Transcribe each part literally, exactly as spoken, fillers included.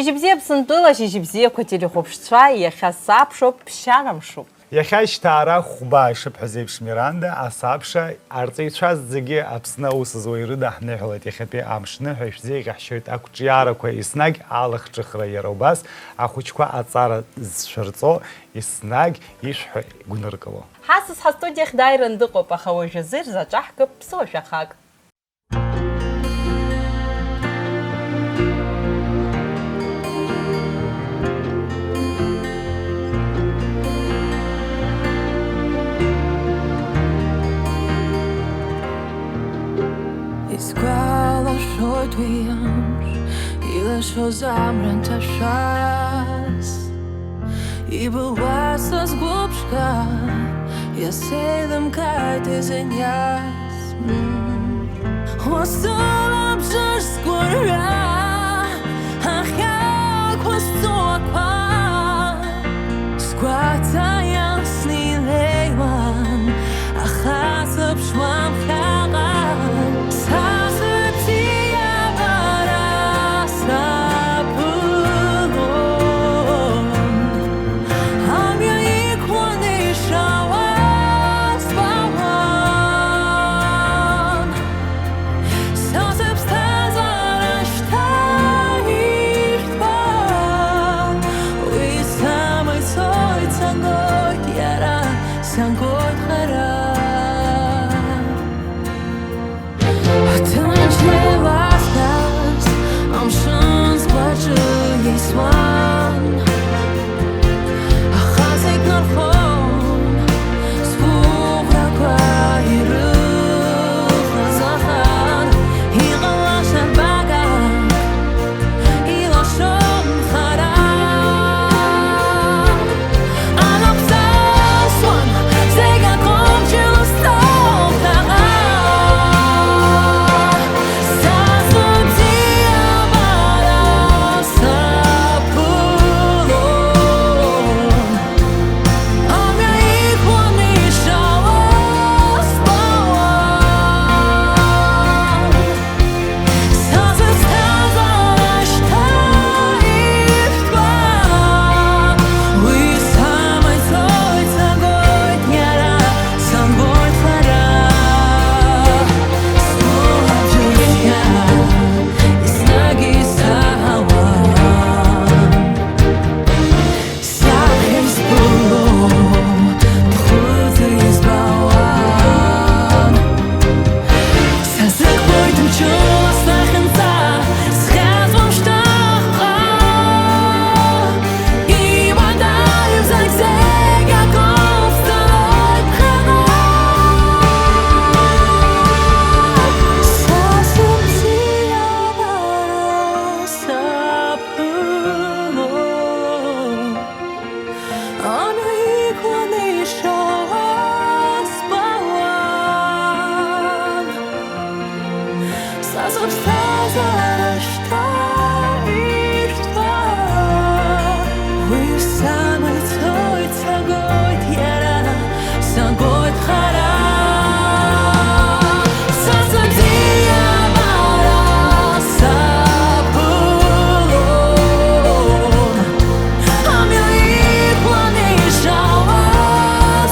Шьыжьбзиа Аԥсынтәыла, шьыжьбзиақәа телехәаԥшцәа, иахьа сабшоуп, ԥсшьара мшуп. Иахьа шьҭаара хәба ишыбҳәаз еиԥш, Миранда, асабша, арҵаҩцәа зегьы Аԥсны аус зуа ирыдаҳныҳәалеит иахьатәи амшныҳәа, ишәзеиӷьаҳшьоит ақәҿиарақәа, еснагь алахҿыхра, иара убас ахәыҷқәа аҵара зцәырҵо, еснагь ишәҳәо игәныркыло. Ҳасас ҳастудиахь дааиран дыҟоуп, аха уажәазы ирзаҿаҳкып ԥсуа шәахак. Исгәалашәоит уи амш, илашоз амра анҭашәаз. Ибылуа са сгәыԥшқа, иасеилымкааит изыниаз. Уа сылабжыш сгәырҩа, ахьаақәа сҵуақәа, сгәаҵа иалсны илеиуан, аха сыԥшуам ԥхьаҟа. Са сыбзиабара саԥылон, амҩа иқәланы ишауа збауан. Са сыԥсҭазаара шьҭа ишәҭуан, уи самаҩ цоит, сагоит иара, сагоит хара. Ҭынч еилазгаз амшын згәаҿы еисуан, аха зегь нархон сгәыӷрақәа ирылхыз ахан, иҟалаша нбагак илашон хара. Анаԥсасуан зегь акомчы лыстол ԥхьаҟа. Са сыбзиабара саԥылон, амҩа иқәланы ишауа збауан. Са сыԥсҭазаара шьҭа ишәҭуа, уи самаҩ цоит, сагоит иара, сагоит сара. Сгәы абжьы цқьа еснагь исаҳауан. Сахьа избыло ԥхыӡ избауан. Сазыгӡоит мчыла слахьынҵа, схьаҵуам шьҭахьҟа. Имадаҩызак зегь акоуп, сцалоит ԥхьаҟа. Са сыбзиабара саԥыло. Амҩа иқәланы ишоуа збауан. Са сыԥсҭазаара шьҭа ишәҭуа. Уи самаҩ цоит, сагоит иара, сагоит хара. Са сыбзиабара саԥылон. Амҩа иқәланы ишауа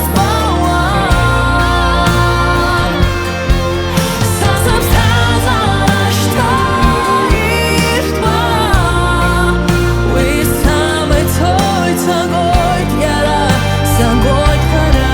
збауан. Са сыԥсҭазаара шьҭа иртәа, уи самаҩ цоит, сагоит иара, сагоит хара.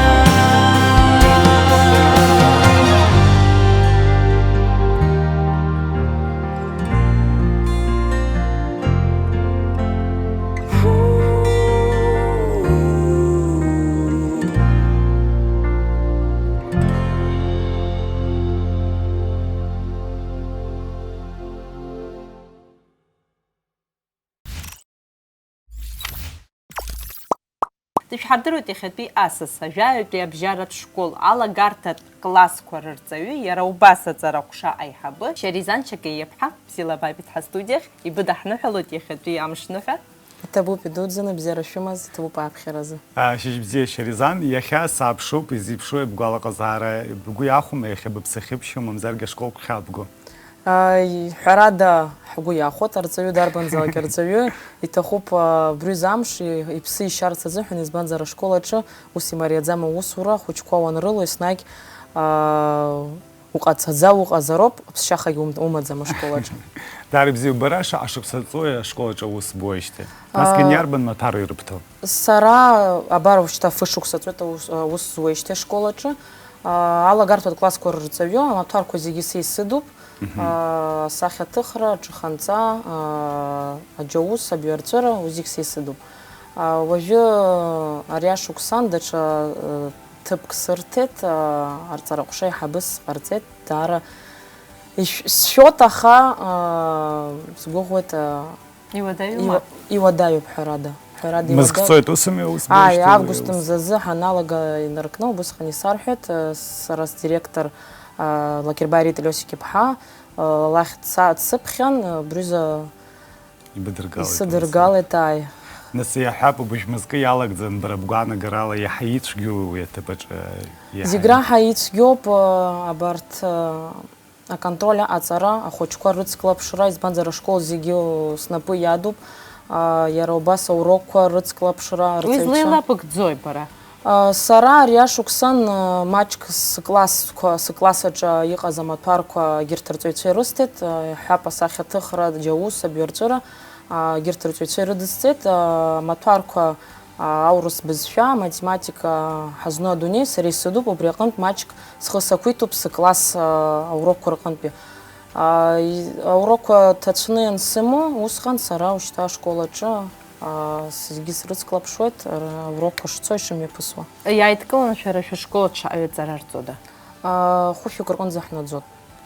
Дышәҳардыруеит иахьатәи асас, ажәаҩатәи абжьаратә школ алагарҭатә классқәа рырҵаҩы, иара убас аҵарахәша аиҳабы Шьаризан Чакеиаԥҳа, бзиала бааит ҳастудиахь, ибыдаҳныҳәалоит иахьатәи амшныҳәа. Иҭабуп идуӡӡаны, бзиара шәымаз, иҭабуп ааԥхьаразы. А, шьыжь бзиа, Шьаризан, иахьа сааԥшуп, изеиԥшуи бгәалаҟазаара, бгәы иахәома иахьа быԥсахьыԥшьо, мамзаргьы ашколқәа ахьаабго? Ааи, ҳәарада, ҳгәы иахәоит, арҵаҩы дарбанзаалак арҵаҩы иҭахуп, а, абри азы амш и-, иԥсы ишьарц азыҳәан, избанзар, ашкол аҿы ус имариаӡам аусура, ахәыҷқәа уанрыло, еснагь, а, уҟацаӡа уҟазароуп, ԥсшьахагьы ум-, умаӡам ашкол аҿы. Даара ибзиоуп, бара шаҟа шықәса ҵуеи ашкол аҿы аус буеижьҭеи? Насгьы, а, иарбан маҭәару ирыбҭо? Сара, абар, уажәшьҭа фышықәса ҵуеит аус, аус зуеижьҭеи ашкол аҿы. А, алагарҭатә классқәа рырҵаҩы, амаҭәарқәа зегьы са исыдуп. Мгм. А, асахьаҭыхра, аҿыханҵа, а, аџьаус, абҩарҵәыра, уи зегь са исыдуп. А, уажәы ари ашықәсан даҽа, э, ҭыԥк сырҭеит, а, арҵара ҟәша аиҳабыс сҟарҵеит, даара ишә-, сшәоит, аха, а, сгәыӷуеит, а, Иуадаҩума? Иуа-, иуадаҩуп, ҳәарада. Ҳәарада, мызк иуада-, ҵуеит, усами, ус ааи, быжьҭоу, август ус мзазы ҳаналага инаркны убысҟан исарҳәеит, э, сара сдиректор, э, Лакербаи Рита Лиосик-иԥҳа, э, лахь дца-, дсыԥхьан, э, абри азы ибыдыргалеит, исыдыргалеит, ааи. Нас иаҳҳәап, убыжь мызкы иалагӡан, бара бгәаанагарала иаҳа ицәгьоу уи аҭыԥаҿы, э, иаҳа? Зегь раҳа ицәгьоуп, э, абарҭ, э, аконтроль аҟаҵара, ахәыҷқәа рыцклаԥшра, избанзар, ашкол зегьы снапы иадуп, а, иара убас аурокқәа рыцклаԥшра, уи рҵаҩцәа. Злеилабыгӡои бара? А, сара ари ашықәсан, а, маҷк сыклассқәа, сыкласс аҿы иҟаз амаҭәарқәа егьырҭ рҵаҩцәа ирысҭеит, а, иаҳҳәап, асахьаҭыхра, џьаус, абҩарҵәыра, а, егьырҭ рҵаҩцәа ирыдысҵеит, а, амаҭәарқәа, а, аурыс бызшәа, математика, ҳазну адунеи сара исыдуп, убри аҟынтә маҷк схы сақәиҭуп сыкласс, а, аурокқәа рҟынтәи. А, и-, аурокқәа ҭацәны иансымоу, усҟан сара ушьҭа ашкол аҿы, а, зегьы срыцклаԥшуеит, р-, аурокқәа шцо ишымҩаԥысуа. Иааидкыланы шәара шәышкол аҿы аҩаҵара рҵода? А, хәышәҩык рҟынӡа ҳнаӡоит,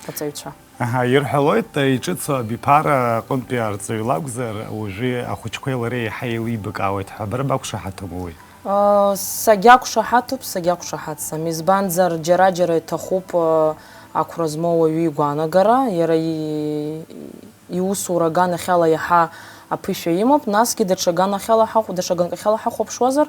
аҵаҩцәа. Аҳа, ирҳәалоит, иҿыцу абиԥара аҟынтәи арҵаҩ лакәзар, уажәы ахәыҷқәеи лареи еиҳа еилибакаауеит ҳәа. Бара бақәшаҳаҭума уи? Ыы, сагьақәшаҳаҭуп, сагьақәшаҳаҭӡам. Избанзар, џьара-џьара иҭахуп, ыы, ақәра змоу ауаҩы игәаанагара, иара и-, иусура аганахьала иаҳа аԥышәа имоуп, насгьы даҽа ганахьала ҳахә-, даҽа ганкахьала ҳахәаԥшуазар,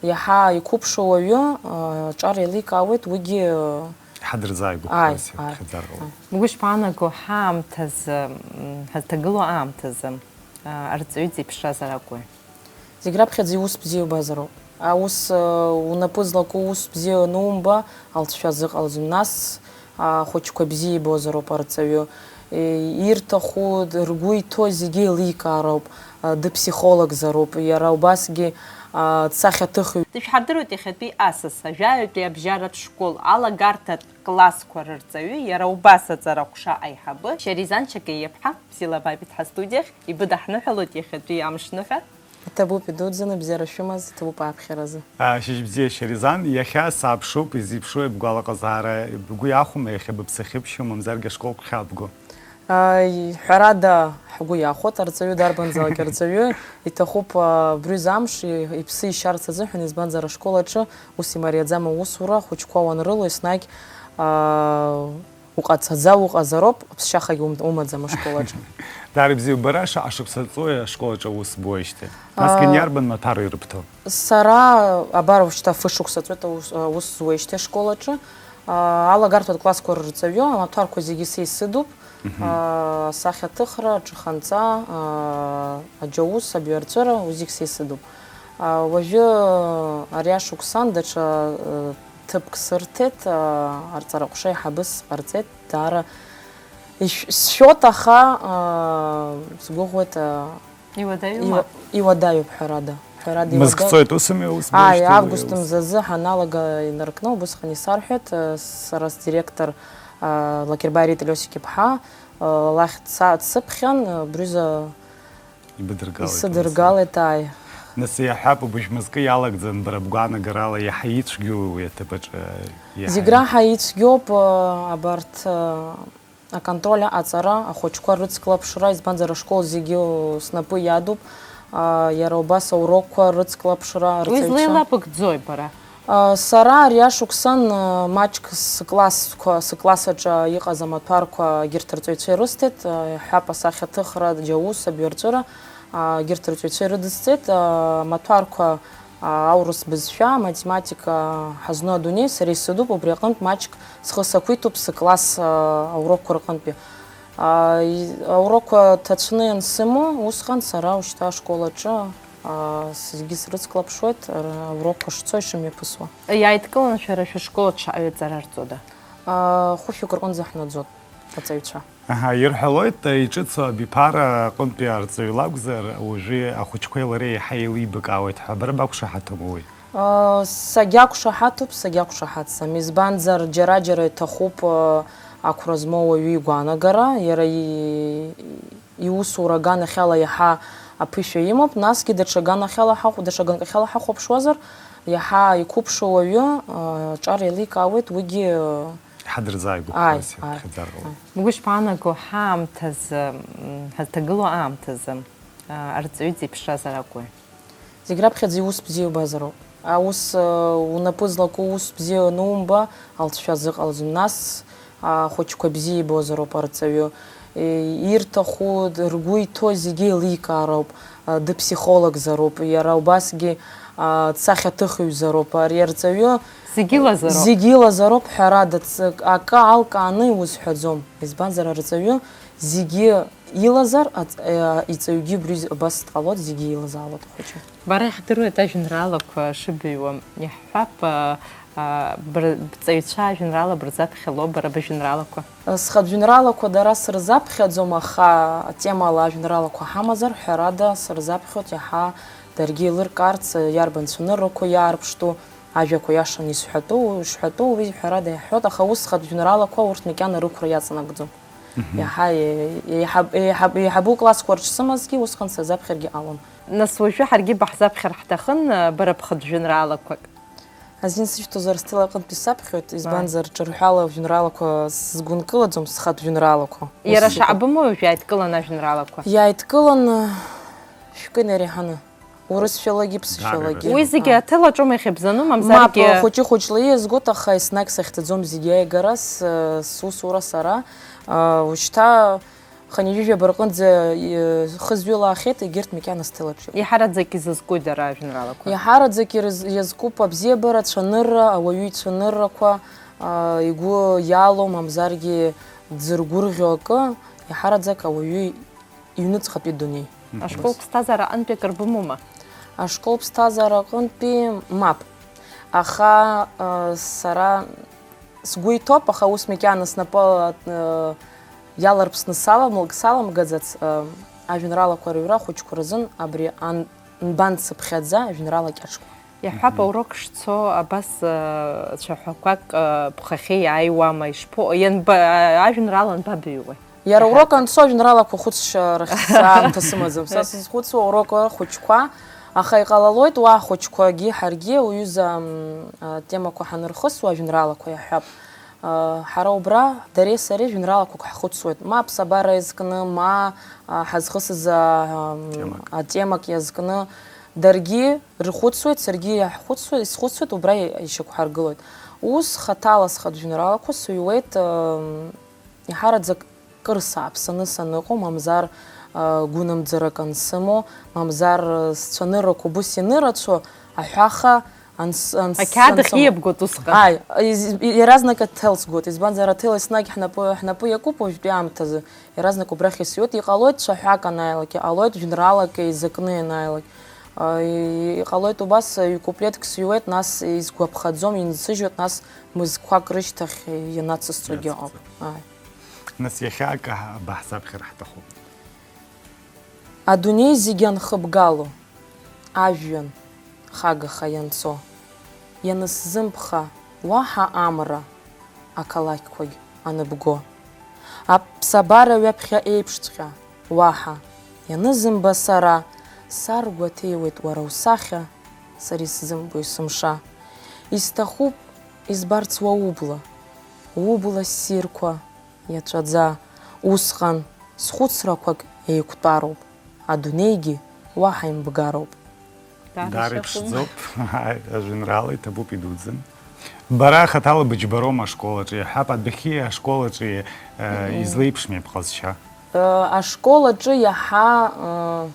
иаҳа иқәыԥшу ауаҩы, ыы, аҿар еиликаауеит, уигьы, ыы, Ҳадырзааигәахоит, ааи, ааи, ԥхьаӡара ҟалоит. Ааи. Бгәы ишԥаанаго, ҳаамҭазы, м, ҳазҭагылоу аамҭазы, а, арҵаҩы дзеиԥшразар акәу? Зегь раԥхьаӡа иус бзиа убазароуп. Аус, а, унапы злаку ус бзиа анумба, алҵшәа зыҟалҵом. Нас, а, ахәыҷқәа бзиа ибозароуп арҵаҩы. Е, ирҭаху, д-, ргәы иҭоу зегьы еиликаароуп, а, дыԥсихологзароуп, иара убасгьы, а, дсахьаҭыхҩ. Дышәҳардыруеит иахьатәи асас, ажәаҩатәи абжьаратә школ алагарҭатә классқәа рырҵаҩы, иара убас аҵара ҟәша аиҳабы Шьаризан Чакеиаԥҳа, бзиала бааит ҳастудиахь, ибыдаҳныҳәалоит иахьатәи амшныҳәа. Иҭабуп идуӡӡаны, бзиара шәымаз, иҭабуп ааԥхьаразы. А, шьыжь бзиа, Шьаризан, иахьа сааԥшуп, изеиԥшуи бгәалаҟазаара, бгәы иахәома иахьа быԥсы ахьыбшьо, мамзаргьы ашколқәа ахьаабго? Ааи, ҳәарада, ҳгәы иахәоит, арҵаҩы дарбанзаалак арҵаҩы иҭахуп, а, абри азы амш и-, иԥсы ишьарц азыҳәан, избанзар, ашкол аҿы ус имариаӡам аусура, ахәыҷқәа уанрыло, еснагь, а, уҟацаӡа уҟазароуп, ԥсшьахагьы ум-, умаӡам ашкол аҿы. Даара ибзиоуп, бара шаҟа шықәса ҵуеи ашкол аҿы аус буеижьҭеи? Насгьы, а, иарбан маҭәару ирыбҭо? Сара, абар, уажәшьҭа фышықәса ҵуеит аус, аус зуеижьҭеи ашкол аҿы. А, алагарҭатә классқәа рырҵаҩы, амаҭәарқәа зегьы са исыдуп. Мгм. А, асахьаҭыхра, аҿыханҵа, а, аџьаус, абҩарҵәыра, уи зегь са исыдуп. А, уажәы ари ашықәсан даҽа, э, ҭыԥк сырҭеит, а, арҵара ҟәша аиҳабыс сҟарҵеит, даара ишә-, сшәоит, аха, а, сгәыӷуеит, а, Иуадаҩума? Иуа-, иуадаҩуп, ҳәарада. Ҳәарада, мызк иуада-, ҵуеит, усами, ус ааи, быжьҭоу, август ус мзазы ҳаналага инаркны, убысҟан исарҳәеит, э, сара сдиректор, э, Лакербаи Рита Лиосик-иԥҳа, э, лахь дца-, дсыԥхьан, э, абри азы ибыдыргалеит, исыдыргалеит, ааи. Нас иаҳҳәап, убыжь мызкы иалагӡан, бара бгәаанагарала, иаҳа ицәгьоу уи аҭыԥаҿы, э, иаҳа? Зегь раҳа ицәгьоуп, э, абарҭ, э, Аконтроль аҟаҵара, ахәыҷқәа рыцклаԥшра, избанзар, ашкол зегьы снапы иадуп, а, иара убас аурокқәа рыцклаԥшра, уи рҵаҩцәа. Злеилабыгӡои бара? А, сара ари ашықәсан, а, маҷк сыклассқәа, сыкласс аҿы иҟаз амаҭәарқәа егьырҭ рҵаҩцәа ирысҭеит, а, иаҳҳәап, асахьаҭыхра, џьаус, абҩарҵәыра, а, егьырҭ рҵаҩцәа ирыдысҵеит, а, амаҭәарқәа А, аурыс бызшәа, математика, ҳазну адунеи, сара исыдуп, убри аҟынтә маҷк схы сақәиҭуп сыкласс, а, аурокқәа рҟынтәи. А, и-, аурокқәа ҭацәны иансымоу, усҟан сара ушьҭа ашкол аҿы, а, зегьы срыцклаԥшуеит, ара-, аурокқәа шцо ишымҩаԥысуа. Иааидкылан шәара шәышкол аҿы аҩаҵара рҵода? А, хәышәҩык рҟынӡа ҳнаӡоит, аҵаҩцәа. Аҳа, ирҳәалоит, иҿыцу абиԥара аҟынтәи арҵаҩы лакәзар, уажәы ахәыҷқәеи лареи еиҳа еилибакаауеит ҳәа, бара бақәшаҳаҭума уи? Сагьақәшаҳаҭуп, сагьақәшаҳаҭӡам, избанзар, џьара-џьара иҭахуп ақәра змоу ауаҩы игәаанагара, иара и-, иусура аганахьала иаҳа аԥышәа имоуп, насгьы даҽа ганахьала ҳахә-, даҽа ганкахьала ҳахәаԥшуазар, иаҳа иқәыԥшу ауаҩы аҿар еиликаауеит, уигьы Ҳадырзааигәоуп, ааи, ааи, ԥхьаӡар ҟалоит. Ааи. Бгәы ишԥаанаго ҳаамҭазы, м, ҳазҭагылоу аамҭазы, а, арҵаҩы дзеиԥшразар акәу? Зегь раԥхьаӡа иус бзиа убазароуп. Аус, а, унапы злаку ус бзиа анумба, алҵшәа зыҟалаӡом. Нас, а, ахәыҷқәа бзиа ибозароуп арҵаҩы. Е, ирҭаху, ргәы иҭоу зегьы еиликаароуп. А, дыпсихологзароуп, иара убасгьы, а, дсахьаҭыхыҩзароуп. Ари арҵаҩы Зегьы илазароуп. Зегьы илазароуп, ҳәарада, ц-, акы алкааны иузҳәаӡом. Избанзар, арҵаҩы зегьы илазар, аҵ-, э, иҵаҩгьы убри з-, абас дҟалоит, зегьы илазаалоит ахәыҷы. Бара иаҳдыруеит ажәеинраалақәа шыбыҩуа. Иаҳҳәап, а, а, бр-, бҵаҩцәа ажәеинраала бырзаԥхьало, бара быжәеинраалақәа? Схатә жәеинраалақәа дара сырзаԥхьаӡом, аха атемала ажәеинраалақәа ҳамазар, ҳәарада, сырзаԥхьоит иаҳа даргьы еилыркаарц, иарбан цәаныррақәа иаарԥштәу, ажәақәа иашаны исҳәатәу, ишҳәатәу, уи ҳәарада иаҳҳәоит, аха усҟатә жәеинраалақәа урҭ макьана рықәра иаҵанакӡом. Мгм. Иаҳа, еиҳаб-, еиҳаб-, еиҳаб-, еиҳабу классқәа рҿы сымазҭгьы, усҟан сырзаԥхьаргьы ҟалон. Нас уажәы ҳаргьы баҳзаԥхьар ҳҭахын, бара бхатә жәеинраалақәак. Азин сышәҭозар, Стелла аҟынтәи саԥхьоит, избанзар, ҿырҳәала жәеинраалақәа сзыгәынкылаӡом, схатә жәеинраалақәа. Иара Ус шаҟа бымоуи уажә иааидкыланы ажәеинраалақәа? Иааидкыланы шәкы инареиҳаны. Урысшәалагьы, ԥсышәалагьы. Уи зегьы аҭел аҿоума иахьыбзану, мамзаргьы? Мап, хәыҷы-хәыҷла иазгоит, аха еснагь сахьӡаӡом зегьы аигарас, э, сусура сара. Э, ушьҭа хынҩажәижәаба рҟынӡа, э, хызҩыла аахьеит, егьырҭ макьана сҭел аҿы. Иаҳараӡак изызкуи дара ажәеинраалақәа? Иаҳараӡак ирыз-, иазкуп абзиабара, ацәанырра, ауаҩы ицәаныррақәа, а, игәы иалоу, мамзаргьы дзыргәырӷьо акы, иаҳараӡак ауаҩы иҩныҵҟатәи дунеи. Мгм. Ашкол ԥсҭазаара аҟынтәи акыр бымоума? Ашкол ԥсҭазаара аҟынтәи мап. Аха, э, сара сгәы иҭоуп, аха ус макьана снапы, э, иаларԥсны салам-, саламгаӡац, э, ажәеинраалақәа рыҩра ахәыҷқәа рзын абри ан-, нбанцыԥхьаӡа ажәеинраала кьаҿқәа. Иаҳҳәап, Мгм. аурок шцо, абас, э, цәаҳәақәак, э, бхахьы иааиуама, ишԥо-, ианба-, ажәеинраала анбабыҩуеи? Иара Иаҳа- урок анцо ажәеинраалақәа хәыцшьа рахь саамҭа сымаӡам. Са сызхәыцуа урок ахәыҷқәа, аха иҟалалоит уа ахәыҷқәагьы ҳаргьы уҩыза, м, атемақәа ҳанырхысуа ажәеинраалақәа иаҳҳәап. А, ҳара убра дареи сареи жәеинраалақәак ҳхәыцуеит. Ма аԥсабара иазкны, ма, а, ҳазхысыз, а, м, Темак. атемак иазкны. Даргьы рхәыцуеит, саргьы иаҳхәыцуеит, исхәыцуеит, убра ишьақәҳаргылоит. Ус хаҭала схатә жәеинраалақәа сыҩуеит, м, иаҳараӡак кыр сааԥсаны саныҟоу, мамзар, а, гәынамӡарак ансымоу, мамзар, а, сцәаныррақәа убыс ианырацәоу, аҳәаха анс-, анс-, Ақьаад ансымоу. Ахьиабгоит усҟан. Ааи, из-, иаразнак аҭел сгоит, избанзар, аҭел еснагь ҳнапы, ҳнапы иакуп уажәтәи аамҭазы. Иаразнак убрахь исҩуеит, иҟалоит цәаҳәак анааилак, иҟалоит жәеинраалак еизакны ианааилак. А, и-, иҟалоит убас, ҩ-куплетк сҩуеит, нас изгәаԥхаӡом, инсыжьуеит, нас мызқәак рышьҭахь ианацысҵогьы ыҟоуп. Иацысҵоит. Ааи. Нас иахьа акы ҳа-, баҳзаԥхьар ҳҭахуп. Адунеи зегь анхыбгало, ажәҩан хагаха ианцо, ианысзымԥха уаҳа амра, ақалақьқәагь аныбго. Аԥсабара ҩаԥхьа еиԥшҵәҟьа, уаҳа ианызымба сара, саргәаҭеиуеит уара усахьа, сара исзымбо есымша. Исҭахуп избарц уа убла, убла ссирқәа иаҵәаӡа, усҟан схәыцрақәак еиқәтәароуп, адунеигьы уаҳа имбгароуп. Даара Даара ишахәом. Иԥшӡоуп, ажәеинраала иҭабуп, идуӡӡан. Бара хаҭала быџьбароума ашкол аҿы, иаҳҳәап, адәахьы ашкол аҿы, э, Мгм. излеиԥшми абӷазшьа? Э, ашкол аҿы иаҳа, э,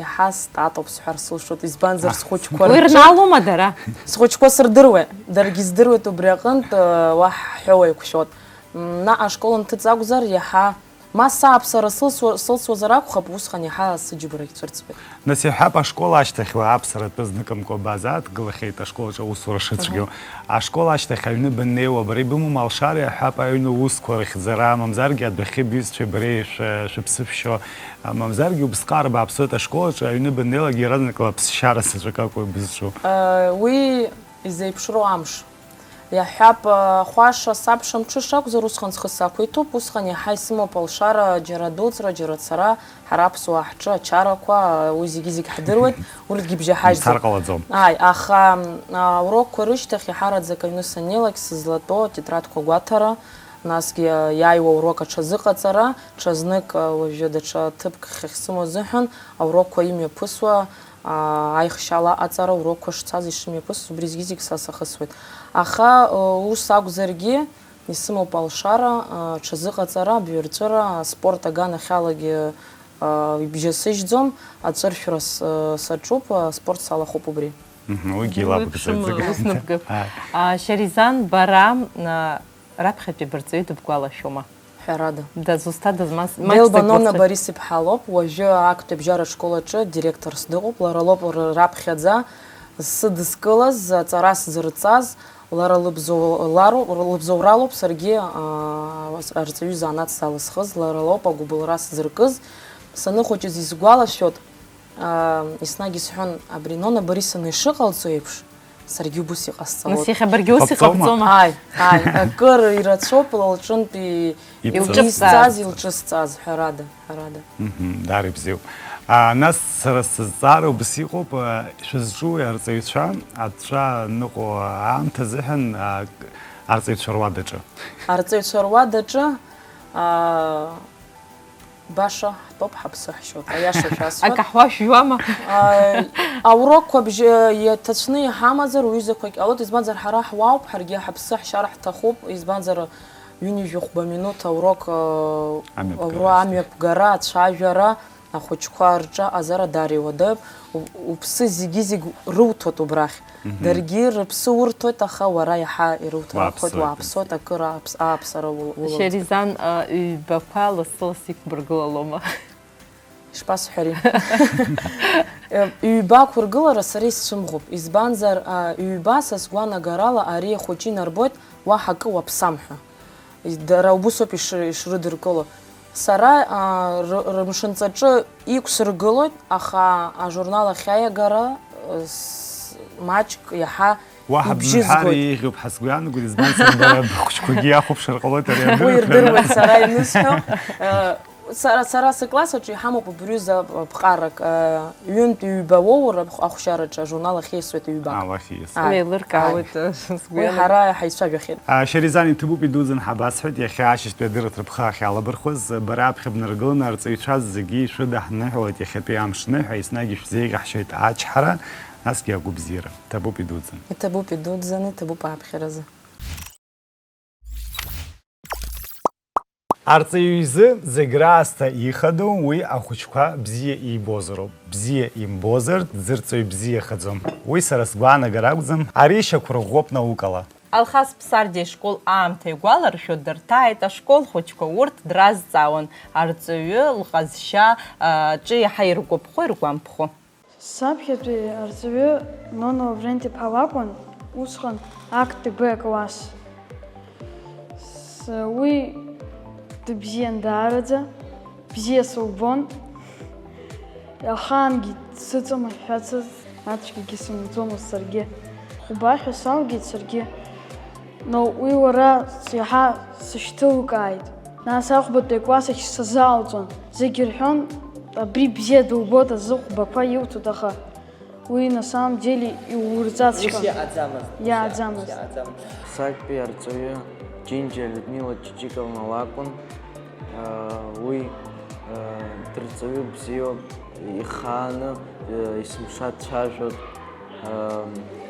иаҳа статоуп сҳәар сылшоит, избанзар, А. схәыҷқәа Уи рҿы рнаалома дара? Схәыҷқәа сырдыруеит, даргьы здыруеит убри аҟынтә, э, уаҳа ҳҳәо уеиқәшәоит. М, наҟ ашкол анҭыҵ акәзар, иаҳа Ма сааԥсара сылсуа-, сылсуазар акәхап, усҟан иаҳа сыџьабарагь цәырҵуеит. Нас иаҳҳәап, ашкол ашьҭахьла аԥсара атәы зныкымкәа абазааҭгылахьеит ашкол аҿы аусура шыцәгьоу. Мгм. Ашкол ашьҭахь аҩны баннеиуа, бара ибымоума алшара, иаҳҳәап, аҩны уусқәа рыхьӡара, мамзаргьы адәахьы бҩызцәеи бареи шәы-, шәыԥсы шәшьо, мамзаргьы убысҟак бааԥсоит ашкол аҿы, аҩны баннеилак иаразнакала ԥсшьара заҵәык акәу бызҿу? Э, уи изеиԥшроу амш. Иаҳҳәап, ахәаша сабша мҽыша акәзар, усҟан схы сақәиҭуп, усҟан иаҳа исымоуп алшара, џьара адәылҵра, џьара ацара, ҳара аԥсуаа ҳҿы ачарақәа, уи зегьы-зегь ҳдыруеит, урҭгьы бжьаҳажьӡом. Мцар ҟалаӡом. Ааи, аха, а, урокқәа рышьҭахь иҳараӡак аҩны саннеилак сызлатәоу атетрадқәа гәаҭара, насгьы иааиуа аурок аҽазыҟаҵара, ҽазнык, а, уажәы даҽа ҭыԥк ахьсымоу азыҳәан аурокқәа имҩаԥысуа, аа, аихшьала аҟаҵара урокқәа шцаз ишымҩаԥысыз, убри зегьы-зегь са сахысуеит. Аха, ыы, ус акәзаргьы, исымоуп алшара, ыы, ҽазыҟаҵара, абаҩрҵәыра, аспорт аганахьалагьы, ыы, ибжьасыжьӡом, аҵәыршәра с-, ыы, саҿуп, аспорт салахәуп убри. Мгм, уигьы Уи илабгӡоит еиԥшым, зегь. Ус ныбгап. Ааи. А, Шьаризан, бара, а, раԥхьатәи абарҵаҩы дыбгәалашәома? Ҳәарада. Дызусҭадаз, мас-, Делба маҷӡак Нона уацәа- Борис-иԥҳа лоуп, уажәы актәи абжьаратә школ аҿы директорс дыҟоуп, лара лоуп р-, раԥхьаӡа сыдыскылаз, аҵара сзырҵаз, лара лыбзоу-, лару-, лыбзоуралоуп саргьы, аа, арҵаҩы занааҭ салызхыз, лара лоуп агәыбылра сзыркыз. Саныхәыҷыз исгәалашәоит, аа, еснагь исҳәон, абри Нона Борисовна ишыҟалҵо еиԥш, саргьы убыс иҟасҵалоит. Нас иахьа баргьы ус Иҟабҵома? Иҟабҵома? Ааи, ааи, акыр ирацәоуп лылҿынтәи Илҿысҵаз. Изҵаз, илҿысҵаз, ҳәарада, ҳәарада. Мгм, даара ибзиоуп. А, нас сара сызҵаара убас иҟоуп, а, шәызҿу арҵаҩцәа, аҵәҵәа ныҟәо аамҭа азыҳәан, а, арҵаҩцәа руадаҿы? Арҵаҩцәа руадаҿы, а, баша ҳтәоуп, ҳаԥсы ҳшьоит, аиаша шәасҳәап. Акаҳуа шәжәуама? А, аурокқәа бжьы иаҭацәны иҳамазар, уҩызақәагь ҟалоит, избанзар, ҳара ҳуаауп, ҳаргьы ҳаԥсы ҳшьар ҳҭахуп, избанзар, ҩынҩажәи хәба минуҭ аурок, э, Амҩаԥгара аура ишьҭахь. Амҩаԥгара, ацәажәара, ахәыҷқәа рҿы аҟазара даара иуадаҩуп. У-, уԥсы зегьы-зегь руҭоит убрахь. Мгм. Даргьы рыԥсы урҭоит, аха уара иаҳа ирыуҭархоит, Уааԥсоит. Уааԥсоит, акыр ааԥс-, ааԥсара ул-, улоуҵоит. Шьаризан, э, ҩбақәа лассы-лассы иқәбыргылалома? Ишԥасҳәари? Э, ҩба ақәыргылара сара исцәымӷуп, избанзар, а, ҩба са сгәанагарала ари ахәыҷы инарбоит, уаҳа акы уаԥсам ҳәа. Дара убысоуп иш-, ишрыдыркыло. Сара, а, ры-, рымшынҵаҿы иқәсыргылоит, аха ажурнал ахь аиагара, э, с-, маҷк иаҳа Уаҳа ибжьызгоит. Бымҳәар еиӷьуп ҳәа сгәы иаанагоит, избанзар, бара быхәыҷқәагьы иахәаԥшыр ҟалоит ари адырраҭара. Уи рдыруеит сара ианысҳәо. Э, Сара, сара сыкласс аҿы иҳамоуп убри аҩыза ԥҟарак, э, ҩынтә ҩба уоур, ахә-, ахәшьараҿы ажурнал ахь ииасуеит ҩбак. Аа, уахь ииасуеит. Ааи. Еилыркаауеит, Ааи. Э, сгәы Уи иаанагоит. Ҳара ҳаицәажәахьеит. А, Шьаризан, иҭабуп идуӡӡан ҳабасҳәеит, иахьа ашьыжьтәи адырраҭара бхы ахьалабырхуаз, бара аԥхьа бнаргыланы арҵаҩцәа зегьы ишәыдаҳныҳәалоит иахьатәи амш ныҳәа, еснагь ишәзеиӷьаҳшьоит ачҳара, насгьы агәабзиара. Ҭабуп идуӡӡан. Иҭабуп идуӡӡаны, иҭабуп ааԥхьаразы. Арҵаҩы изы зегь раасҭа ихадоу уи ахәыҷқәа бзиа ибозароуп. Бзиа имбозар, дзырҵаҩ бзиахаӡом. Уи сара сгәаанагара акәӡам, ари шьақәырӷәӷәоуп наукала. Алхас Ԥсардиа ишкол аамҭа игәаларшәо дырҭааит ашкол хәыҷқәа, урҭ дразҵаауан арҵаҩы лҟазшьа, а, аҿы иаҳа иргәаԥхо, иргәамԥхо. Саԥхьатәи арҵаҩы Нона Лаврент-иԥҳа лакәын, усҟан актәи Б акласс. С-, уи дыбзиан даараӡа, бзиа сылбон. Ахаангьы дсыҵамышәҳәацызт, ацәгьагьы сымбаӡомызт саргьы. Хәба ҳәа салгеит саргьы. Но уи уара иаҳа сышьҭылкааит. Нас ахәбатәи акласс ахь сазаалҵуан. Зегь рҳәон, абри бзиа дылбоит азы хәбақәа илҭоит, аха уи на самом деле иурҵаҵәҟьон. Ус иаҟаӡамызт, ус Иааӡамызт. Иаҟаӡамызт. Сактәи арҵаҩы Џьынџьа Людмила Ҷиҷиковна лакәын. Уи дырҵаҩы бзиоуп, ихааны есымша дцәажәоит.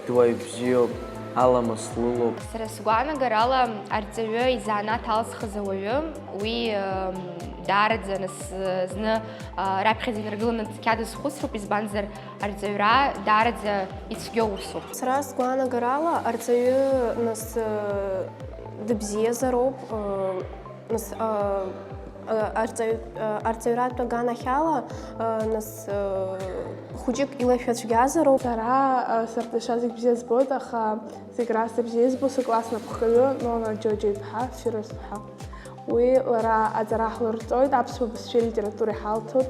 Дуаҩ бзиоуп, аламыс лылоуп. Сара сгәаанагарала, арҵаҩы изанааҭ алызхыз ауаҩы, уи, м, даараӡа нас, зны, а, раԥхьаӡа инаргыланы цқьа дазхәыцроуп, избанзар, арҵаҩра даараӡа ицәгьоу усуп. Сара сгәаанагарала, арҵаҩы нас, э, дыбзиазароуп, э, нас, э, Арҵаҩ-, арҵаҩратә аганахьала, нас, хәыҷык илашәа цәгьазароуп. Сара сарҵаҩцәа зегь бзиа збоит, аха зегь раасҭа бзиа избо сыкласс напхгаҩы Нона Џьоџьа-иԥҳа Фирос-ԥҳа. Уи лара аҵара ҳлырҵоит, аԥсуа бызшәеи литературеи ҳалҭоит.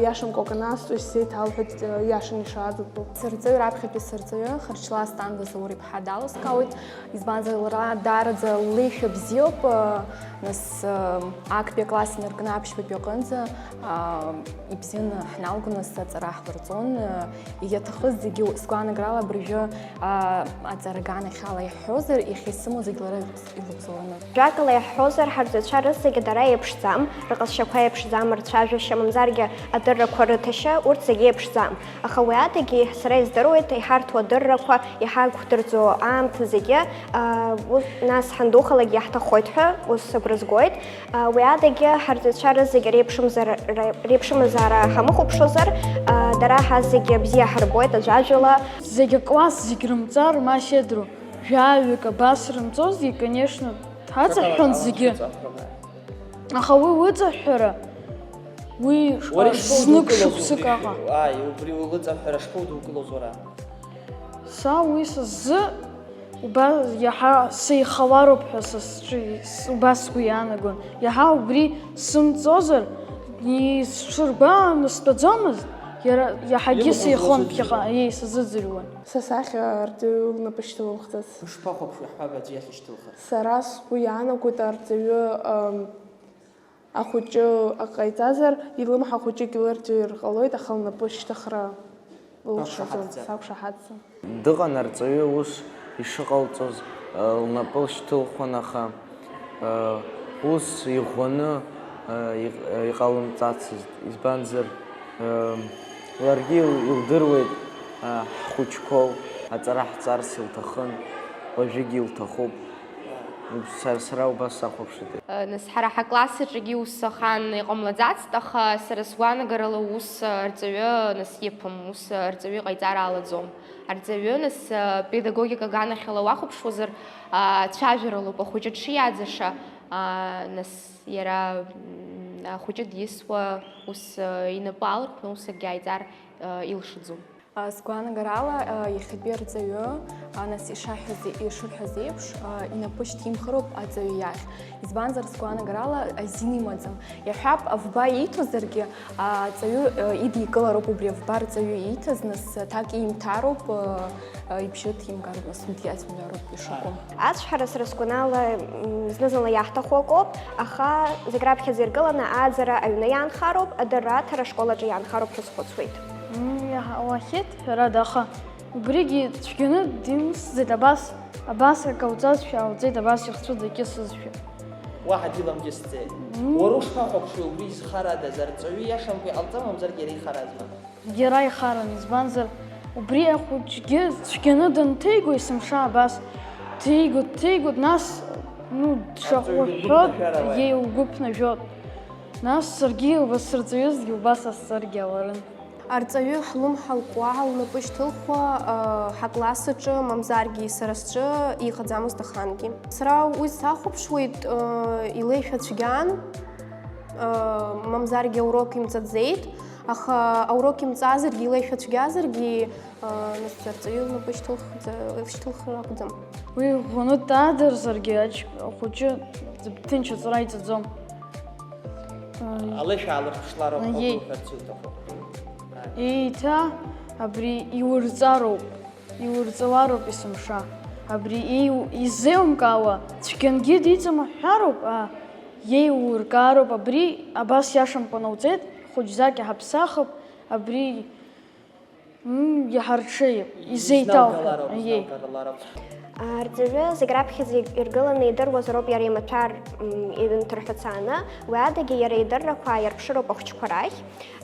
Иашамкәа акы насҵоит, сзеиҭалҳәеит, иашаны ишаадыртәу. Сырҵаҩ раԥхьатәи сырҵаҩы Харчлас Танда Заур-иԥҳа далыскаауеит. Избанзар, лара даараӡа леишәа бзиоуп, нас, актәи акласс инаркны аԥшьбатәи аҟынӡа, ибзианы ҳналго, нас аҵара ҳлырҵон, иаҭахыз зегьы, сгәаанагарала, абыржәы, аҵара аганахьала иаҳҳәозар, иахьа исымоу зегь лара илыбзоураны. Жәакала иаҳҳәозар, ҳарҵаҩцәа рызегьы дара еиԥшӡам, рҟазшьақәа еиԥшӡам, рцәажәашьа, мамзаргьы адыррақәа рыҭашьа, урҭ зегьы еиԥшӡам. Аха уи адагьы сара издыруеит, иҳарҭо адыррақәа, иҳақәдырӡо аамҭа зегьы, а, ус, нас ҳандухалакгьы иаҳҭаххоит ҳәа ус агәра згоит. А, уи адагьы ҳарҵаҩцәа рызегьы реиԥшымзар-, ре-, реиԥшымзаара ҳамыхәаԥшуазар, а, дара ҳазегьы бзиа ҳарбоит аӡәаӡәала. Зегь акласс, зегь рымҵар ма сеидру, жәаҩык абас рымҵозгьы, конечно, ҳаҵаҳәҳәон зегьы. Аха уи уҵаҳәҳәара, уи Уара ишԥоудукылоз знык убри шықәсык аҟа. Ааи, убри улыҵаҳәҳәара шԥоудукылоз уара? Са уи са сзы уба-, иаҳа сеихалароуп ҳәа са сҿы, с-, убас сгәы иаанагон. Иаҳа убри сымҵозар, исҽыргәааны стәаӡомызт, иара иаҳагьы Илҳәоз сеихон лыжәдыруан. Ԥхьаҟа, еи, сазыӡырҩуан. Са сахь арҵаҩы лнапы шьҭылымхӡац. Ушԥахәаԥшуеи, ҳҳәап, аӡәы иахь ишьҭылхыр? Сара сгәы иаанагоит арҵаҩы, ам, ахәыҷы ак ҟаиҵазар, илымҳа хәыҷык илырҵәир ҟалоит, аха лнапы шьҭыхра лылшаӡом, Бақәшаҳаҭӡам. Сақәшаҳаҭӡам. Дыҟан арҵаҩы ус ишыҟалҵоз, лнапы лшьҭылхуан, аха, ус иӷәӷәаны, иҟ-, иҟалымҵацызт, избанзар, ларгьы ил-, илдыруеит, ҳхәыҷқәоу аҵара ҳҵарц илҭахын, уажәыгь илҭахуп. Са, сара убас сахәаԥшит. Нас ҳара ҳакласс аҿгьы ус ахан иҟамлаӡацт, аха сара сгәаанагарала ус арҵаҩы нас иаԥым, ус арҵаҩы иҟаиҵар алаӡом. Арҵаҩы, нас, а, педагогика аганахьала уахәаԥшуазар, а, цәажәаралоуп ахәыҷы дшиааӡаша, а, нас иара, м, ахәыҷы диасуа ус, а, инапы алархәны ус акгьы ааиҵар, а, илшаӡом. А, сгәаанагарала, а, иахьатәи арҵаҩы, а, нас ишаҳҳәаз, ишырҳәаз еиԥш, а, инапы шьҭимхыроуп аҵаҩы иахь. Избанзар, сгәаанагарала азин имаӡам. Иаҳҳәап, авба ииҭозаргьы, аҵаҩы, э, идикылароуп убри авба рҵаҩы ииҭаз, нас аҭак иимҭароуп, э, э, ибжьы ҭимгароуп, нас убри аӡәымҩароуп ишакәым. Ацәҳара сара сгәанала, м, зны-зынла иаҳҭаху акоуп, аха зегь раԥхьаӡа иргыланы ааӡара аҩны иаанхароуп, адырра аҭара ашкол аҿы иаанхароуп ҳәа схәыцуеит. М, иаҳауахьеит, ҳәарада, аха убригьы цәгьаны димсӡеит абас. Абас акы ауҵазшәа ҟауҵеит, абас ихцәы дакьысызшәа. Уаҳа диламкьысӡеит. Мм. Уара ушԥахәаԥшуеи, убри изхарадаз, арҵаҩы иашамкәа иҟалҵа, мамзаргьы иара ихаразма? Иара ихаран, избанзар, убри ахәыҷгьы цәгьаны данҭеиго есымша абас дҭеигоит, дҭеигоит, нас, ну, дшаҟәыҳәҳәо, Арҵаҩы лгәы ԥнажәар ауеит. Иеи, лгәы ԥнажәоит. Нас саргьы илбасырҵаҩызгьы убас ҟасҵаргьы ауарын. Арҵаҩы ҳлымҳа лкуа лнапы шьҭылхуа, ҳакласс аҿы, мамзаргьы сара сҿы иҟаӡамызт ахангьы. Сара уи сахәаԥшуеит, илеишәа цәгьан, мамзаргьы аурок имҵаӡеит, аха аурок имҵазаргьы, илеишәа цәгьазаргьы, нас арҵаҩы лнапы шьҭылхӡа-, шьҭылхыр акәӡам. Уи ӷәӷәаны дтаадырзаргьы ач-, ахәыҷы ҭынч аҵара иҵаӡом. Алеишәа аалырԥшлароуп ҳәа Аиеи. Уҳәарц иуҭаху. Еиҭа абри иурҵароуп, иурҵалароуп есымша. Абри еиу-, изеилымкаауа цәгьангьы диҵамҳәҳәароуп, а, иеиуркаароуп, абри абас иашамкәа науҵеит, хәыҷӡак иҳаԥсахып, абри Мм, иҳарҽеип, изеиҭалҳәап, Изналгалароуп, аиеи. Изналгалароуп. Арҵаҩы зегь раԥхьаӡа иргыланы идыруазароуп иара имаҭәар, мм, иҩымҭар ҳәа цааны, уи адагьы иара идыррақәа ааирԥшыроуп ахәыҷқәа рахь.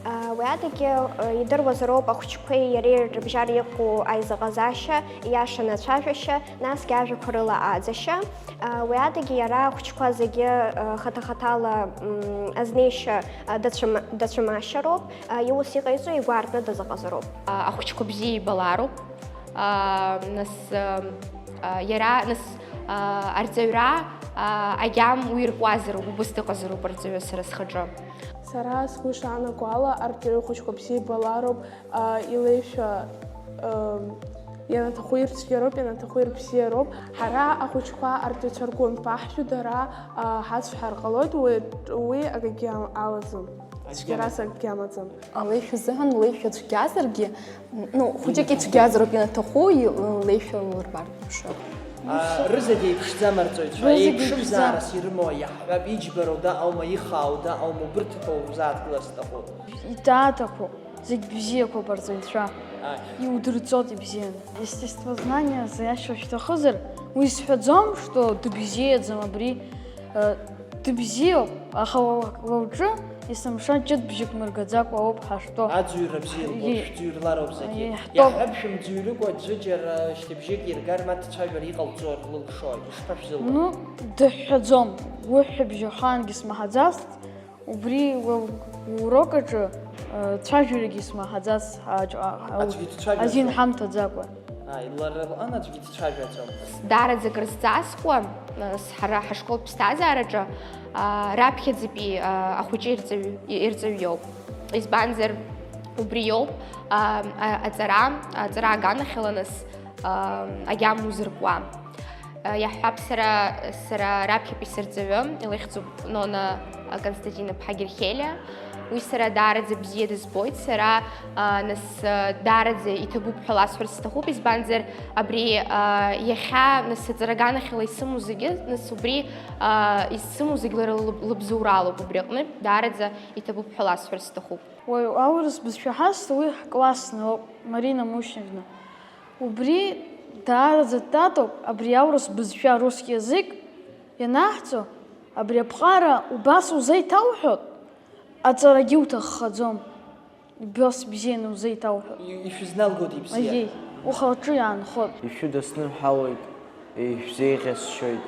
А, уи адагьы, э, идыруазароуп ахәыҷқәеи иареи рыбжьара иҟоу аизыҟазаашьа, ииашаны ацәажәашьа, насгьы ажәақәа рыла ааӡашьа. А, уи адагьы иара ахәыҷқәа зегьы, э, хаҭа-хаҭала, мм, азнеишьа, э, дацәым-, дацәымашьароуп. Иус иҟаиҵо игәы аартны дазыҟазароуп. Ахәыҷқәа бзиа ибалароуп. Нас, иара, нас, арҵаҩра Аа, агьама уиркуазароуп, убыс дыҟазароуп арҵаҩы сара схаҿы. Сара сгәы ишаанаго ала, арҵаҩы хәыҷқәа бзиа ибалароуп, аа, илеишәа, ыы, ианаҭаху ирцәгьароуп, ианаҭаху ирбзиароуп. Ҳара ахәыҷқәа арҵаҩцәа ргәы анԥаҳжәо, дара, аа, ҳацәҳар ҟалоит, уи, уи акгьы алаӡам. Цәгьарас акгьы амаӡам. Алеишәа азыҳәан леишәа цәгьазаргьы, ну, хәыҷык ицәгьазароуп, ианаҭаху и-, леишәа лырбар лшоит. А, рызегьы еиԥшӡам арҵаҩцәа, Рызегьы еиԥшымзаарас еиԥшӡам. Ирымоу иаҳҳәап, иџьбароу даҟоума, ихаау даҟоума, убырҭқәа узааҭгылар сҭахуп. Иҭааҭақәоу зегь бзиақәоуп арҵаҩцәа. Ааи. Иудырҵоит ибзианы. Естествознание азы иашьҭоу шәҭахызар, уи сҳәаӡом, что дыбзиаӡам абри, э, дыбзиоуп, аха уа-, уа уҿы есымша ҷыдбжьык мыргаӡакәа ауп ҳашәтәоу. Аӡҩра бзиа Иеи. Лгәаԥшь, ӡҩрлароуп зегьы. Иаҳтәоуп. Иаҳҳәап, шәымӡырҩрыкәа аӡәы џьара шьҭыбжьык иргар, ма дцәажәар иҟалҵо рылшоит. Ишԥашәзылуа? Ну, дыҳәҳәаӡом. Уҳәҳәабжь ахаангьы смаҳаӡацт, убри уа-, урок аҿы, э, цәажәарагьы смаҳаӡац, аҿ-, а-, а-, Аӡәгьы дцәажәаӡом. Азин ҳамҭаӡакәа. Ааи, лара лҟын аӡәгьы дцәажәаӡом. Даараӡа акрызҵазкуа, нас, ҳара ҳашколтә ԥсҭазаараҿы, аа, раԥхьаӡатәи, аа, ахәыҷы ирҵаҩ-, ирҵаҩ иоуп. Избанзар, убри иоуп, аа, а-, аҵара, аҵара аганахьала, нас, аа, агьама узыркуа. Иаҳҳәап, сара, сара раԥхьатәи сырҵаҩы, илыхьӡуп Нона Константин-иԥҳа Герхелиа. Уи сара даараӡа бзиа дызбоит. Сара, а, нас, а, даараӡа иҭабуп ҳәа ласҳәарц сҭахуп, избанзар абри, а, иахьа, нас, аҵара аганахьала исымоу зегьы, нас, убри, а, исымоу зегь лара лыб-, лыбзоуралоуп убри аҟнытә, даараӡа иҭабуп ҳәа ласҳәарц сҭахуп. Уаҩ аурыс бызшәа ҳазҭо уи ҳклассны ауп, Марина Мушьневна. Убри даараӡа татоуп, абри аурыс бызшәа, русский язык, ианаҳҵо, абри аԥҟара убас узеиҭауҳәо, аҵарагьы уҭаххаӡом, убас бзианы узеиҭауҳәо. И-, ишәызналгоит ибзиа. Аиеи, ухаҿы иаанхоит. Ишәыдысныҳәалоит, ишәзеиӷьасшьоит,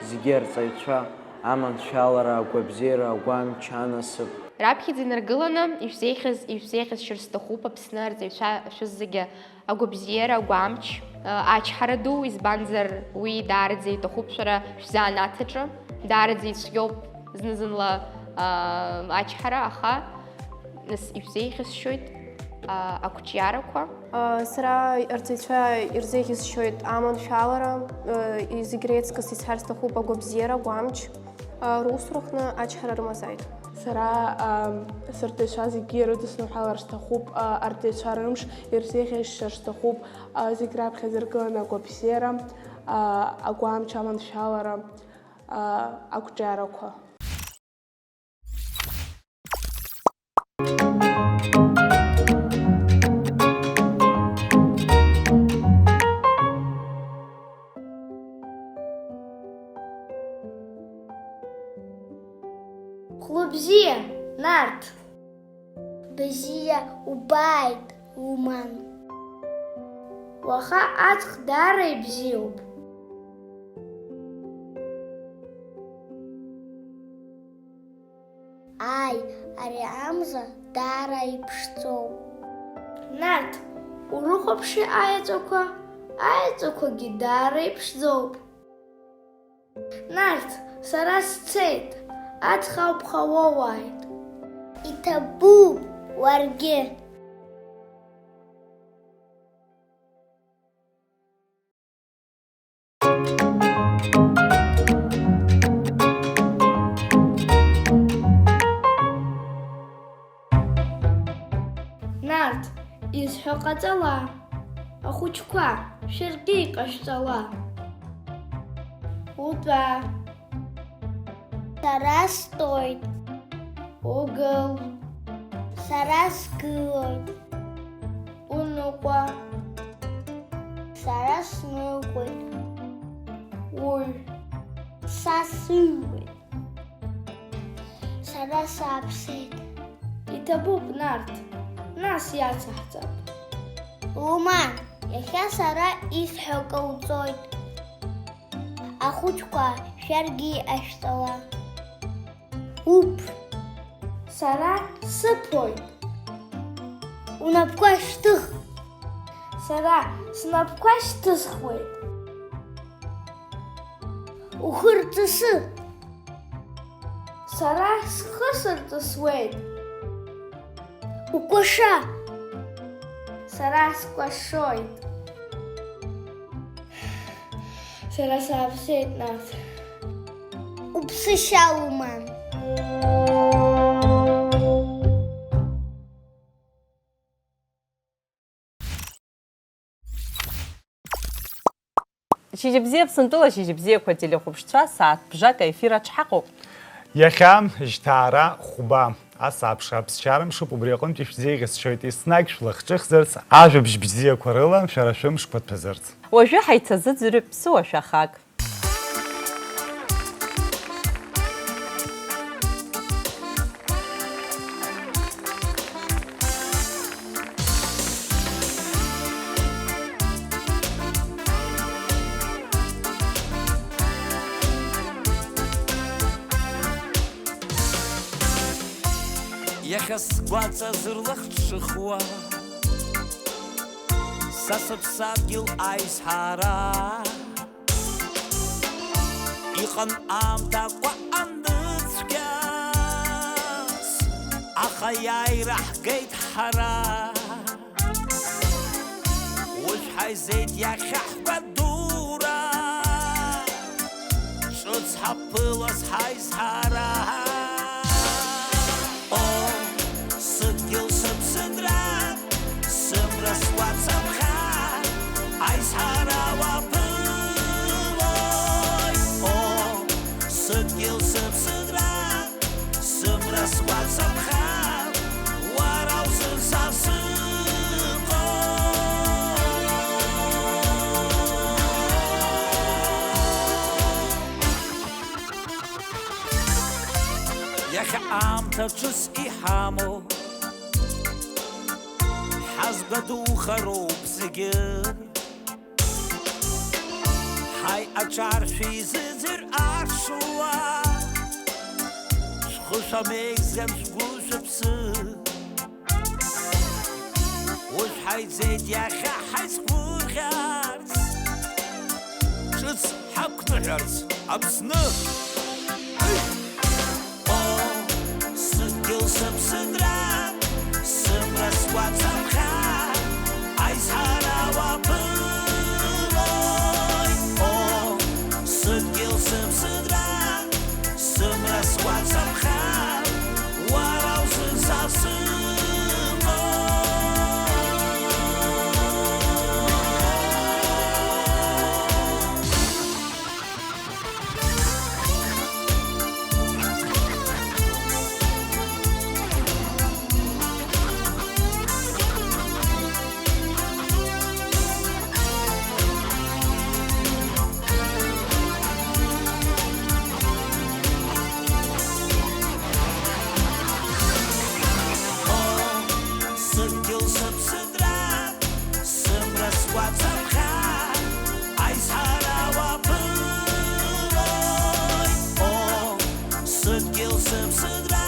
зегьы арҵаҩцәа, аманшәалара, агәабзиара, агәамч, анасыԥ. Раԥхьаӡа инаргыланы, ишәзеиӷьас-, ишәзеиӷьасшьар сҭахуп, Аԥсны арҵаҩцәа шәыззегьы. Агәабзиара, агәамч, ачҳара ду, избанзар, уи даараӡа иҭахуп шәара шәзанааҭ аҿы. Даараӡа ицәгьоуп зны-зынла, а, ачҳара, аха, нас, ишәзеиӷьасшьоит, а, ақәҿиарақәа. А, сара арҵаҩцәа ирзеиӷьасшьоит аманшәалара, а, зегь реиҵкыс исҳәар сҭахуп агәабзиара, агәамч. Русураҟны ачҳара рымазааит. Сара, ам, сырҵаҩцәа зегьы ирыдысныҳәалар сҭахуп, а, арҵаҩцәа рымш ирзеиӷьасшьар сҭахуп, а, зегь раԥхьаӡа иргыланы агәабзиара, а, агәамч, аманшәалара, а, ақәҿиарақәа. Хәлыбзиа, Нарҭ! Бзиа убааит, Луман! Уаха аҵх даара ибзиоуп. Ааи, ари амза даара иԥшӡоуп. Нарҭ, урыхәаԥши аеҵәақәа, аеҵәақәагьы даара иԥшӡоуп. Нарҭ, сара сцеит, аҵх ауп ҳауоуааит. Иҭабуп уаргьы. Нарҭ, изҳәо ҟаҵала, ахәыҷқәа, шәаргьы иҟашәҵала. Утәа. Сара стәоит. Угыл. Сара сгылоит. Уныҟәа. Сара сныҟәеит. Уҩ. Са сыҩуеит. Сара сааԥсеит. Иҭабуп, Нарҭ, нас иацаҳҵап. Луман, иахьа сара исҳәо ҟауҵоит. Ахәыҷқәа, шәаргьы иҟашәҵала. Уԥ. Сара сыԥоит. Унапқәа шьҭых. Сара снапқәа шьҭысхуеит. Ухы рҵысы. Сара схы сырҵысуеит. Укәаша. Сара скәашоит. Сара сааԥсеит, нас. Уԥсышьа уман. Шьыжьбзиа, Аԥсынтәыла шьыжьбзиақәа телехәаԥшцәа, сааҭ бжак аефир аҿы ҳаҟоуп. Иахьа жьҭаара хәба, ас аԥша аԥсшьара мшуп, убри аҟынтәи шәзеиӷьасшьоит, еснагь шәлахҿыхзарц, ажәабжь бзиақәа рыла шәара шәымшқәа ҭәазарц. Уажәы ҳаицазыӡырҩып ԥсыуа шәахак. Иахьа сгәаҵа зырлахҿыхуа, са сыԥсадгьыл аизҳара. Иҟан аамҭақәа аныцәгьаз, аха иааира ҳгеит ҳара. Уажә ҳаизеит иахьа ҳгәадура, ҿыц ҳаԥылаз ҳаизҳара. О, сыдгьыл сыԥсынра, сымра сгәацамха, аизҳара уаԥылоит. О, сыдгьыл сыԥсынра, сымра сгәацамха, уара узын са сыҟоуп. Иахьа аамҭа ҿыц иҳамоу, ҳазгәадухароуп зегьы. Ҳаи, аҿар шәизыӡыр аршуа, шәхы шәамеигӡан шәгәы шәыԥсы. Уажә ҳаиӡеит иахьа ҳаицгәырӷьарц, ҿыц ҳақәныҳәарц Аԥсны. О, сыдгьыл сыԥсынра, сымра сгәацамха, аизҳара уаԥылоит. О, сыдгьыл сыԥсынра, сымра сгәацамха, уара узын са сыҟоуп. Сыдгьыл сыԥсынра, сымра сгәацамха, аизҳара уаԥылоит. О, сыдгьыл сыԥсынра,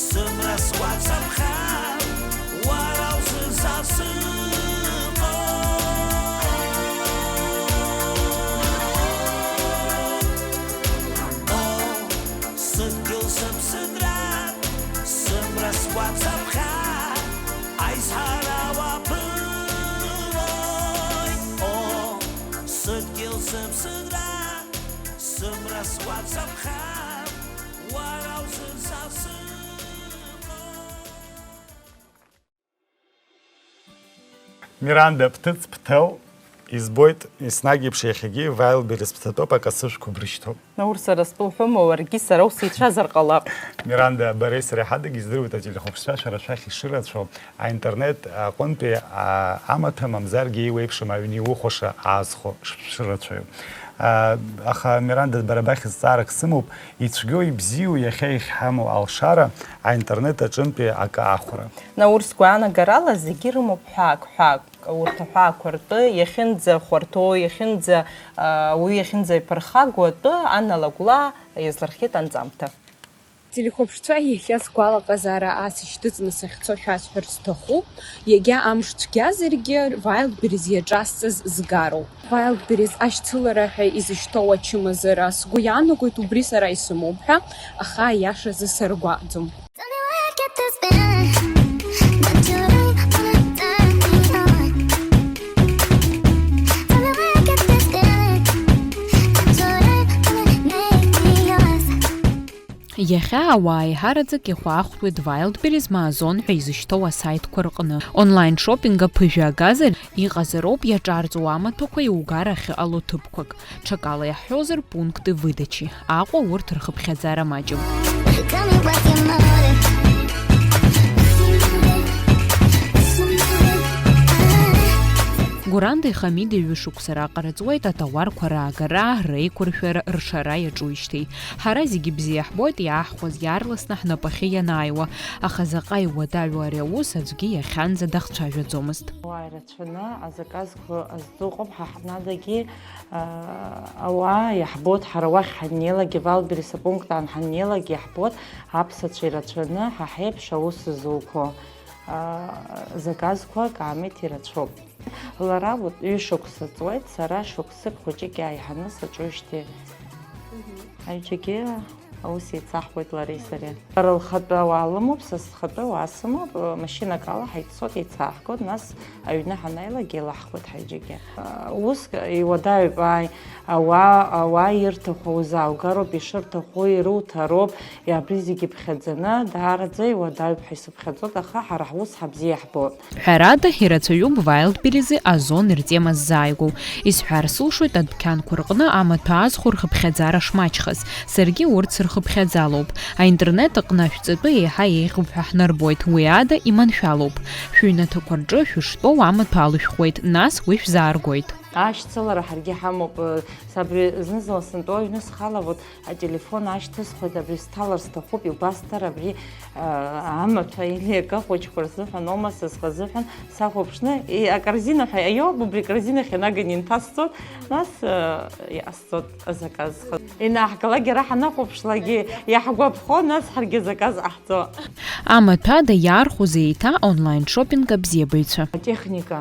сымра сгәацамха, уара узын са сыҟоуп. О, сыдгьыл сыԥсынра, сымра сгәацамха, аизҳара уаԥылоит. О, сыдгьыл сыԥсынра, сымра сгәацамха, уара узын са сыҟоуп. Миранда, бҭыҵ, бҭел, избоит, еснагь еиԥш иахьагьы Вайлберис бҭатәоуп, акасы шәқәа брышьҭоуп. Наур, сара стәы уҳәома, уаргьы сара усеицәазар ҟалап. Миранда, бареи сареи ҳадагьы издыруеит ателехәаԥшцәа шәара шәахь ишырацәоу, аинтернет аҟынтәи, а, амаҭа мамзаргьы еиуеиԥшым аҩны иухәаша аазхәо шрацәаҩу. А, аха, Миранда, бара бахь зҵаарак сымоуп, ицәгьоу ибзиоу иахьа иахьҳамоу алшара, аинтернет аҿынтәи акы ахәра. Наур, сгәаанагарала зегьы ирымоуп ҳәаак, ҳәаак. Урҭ аҳәаақәа ртәы иахьынӡахәарҭоу, иахьынӡа, а, ауаҩы иахьынӡаиԥырхагоу атәы аналагәла иазлырхиеит анҵамҭа. Телехәаԥшцәа, иахьа сгәалаҟазаара ас ишьҭыҵны сахьцо шәасҳәар сҭахуп, иагьа амш цәгьазаргьы Wildberries иаҿасҵаз згароуп. Wildberries ашьцылара ҳәа изышьҭоу ачымазара сгәы иаанагоит, убри сара исымоуп ҳәа, аха аиашазы саргәаҟӡом. Tell me where I get this feeling, but you don't wanna turn me on. Tell me where I get this feeling, but you don't wanna make me yours. Иахьа ауаа еиҳараӡак ихәаахәҭуеит Wildberries ма Озон ҳәа изышьҭоу асаитқәа рҟны. Онлайн-шопинг аԥыжәа агазар, иҟазароуп иаҿарҵо амаҭәақәа иугарахь иҟало ҭыԥқәак. Ҽакала иаҳҳәозар, пункты выдачи. Аҟәа урҭ рхыԥхьаӡара маҷым. Tell me what's your motive. Гурандеи Хамидеи ҩышықәса раҟара ҵуеит атауарқәа раагара, реиқәыршәара, ршара иаҿуижьҭеи. Ҳара зегьы бзиа иаҳбоит иааҳхәаз иаарласны ҳнапахьы ианааиуа, аха заҟа иуадаҩу ари аус аӡәгьы иахьанӡа дахцәажәаӡомызт. Уааи рацәаны азаказқәа азду ыҟоуп, ҳа ҳнадагьы, аа, ауаа иаҳбоит, ҳара уахь ҳаннеилакгьы, Валберис апункт аан ҳаннеилакгьы иаҳбоит, аԥсацәа ирацәаны ҳа ҳеиԥш аус зуқәо, аа, заказқәак аамеҭ ирацәоуп. Лара вот ҩышықәса ҵуеит, сара шықәсык хәыҷык иааиҳаны саҿуижьҭеи. Аҩыџьагьы аус еицаҳуеит лареи сареи. Лара лхатәы ауаа лымоуп, са схатәы ауаа сымоуп, машьынак ала ҳаиццоит, еицааҳгоит, нас аҩны ҳанааилак еилаҳхуеит ҳаҩыџьагьы. Ус иуадаҩуп, ааи, ауаа, ауаа ирҭаху узааугароуп, ишырҭаху ируҭароуп, абри зегьы ԥхьаӡаны, даараӡа иуадаҩуп ҳәа исыԥхьаӡоит, аха ҳара ҳус ҳабзиа иаҳбоит. Ҳәарада, ирацәаҩуп Вайлдберизы Озон ртема ззааигәоу. Исҳәар сылшоит адәқьанқәа рҟны амаҭәа азхәа рхыԥхьаӡара шмаҷхаз. Саргьы урҭ сырхыԥхьаӡалоуп. Аинтернет аҟны ашәҵатәы еиҳа еиӷьуп ҳәа ҳнарбоит, уи ада иманшәалоуп. Шәыҩнаҭақәа рҿы шәыштәоу амаҭәа алышәхуеит, нас уи шәзааргоит. Ашьцылара ҳаргьы ҳамоуп. Сабри зны-зынла сынтәо аҩны схала, вот, ателефон ашьҭысхуеит, абри сҭалар сҭахуп, иубасҭар абри, а, амаҭәа или акы хәыҷқәа рзыҳәан, ома са схазыҳәан сахәаԥшны, и-, акорзина ҳәа иоуп, убри акорзинахь ианаганы инҭасҵоит, нас, а, иҟасҵоит азаказ. Инаҳгалак, иара ҳанахәаԥшлакгьы иаҳгәаԥхо, нас ҳаргьы азаказ ҟаҳҵо. Амаҭәада иаархәоз еиҭа онлайн-шопинг абзиабаҩцәа. Атехника.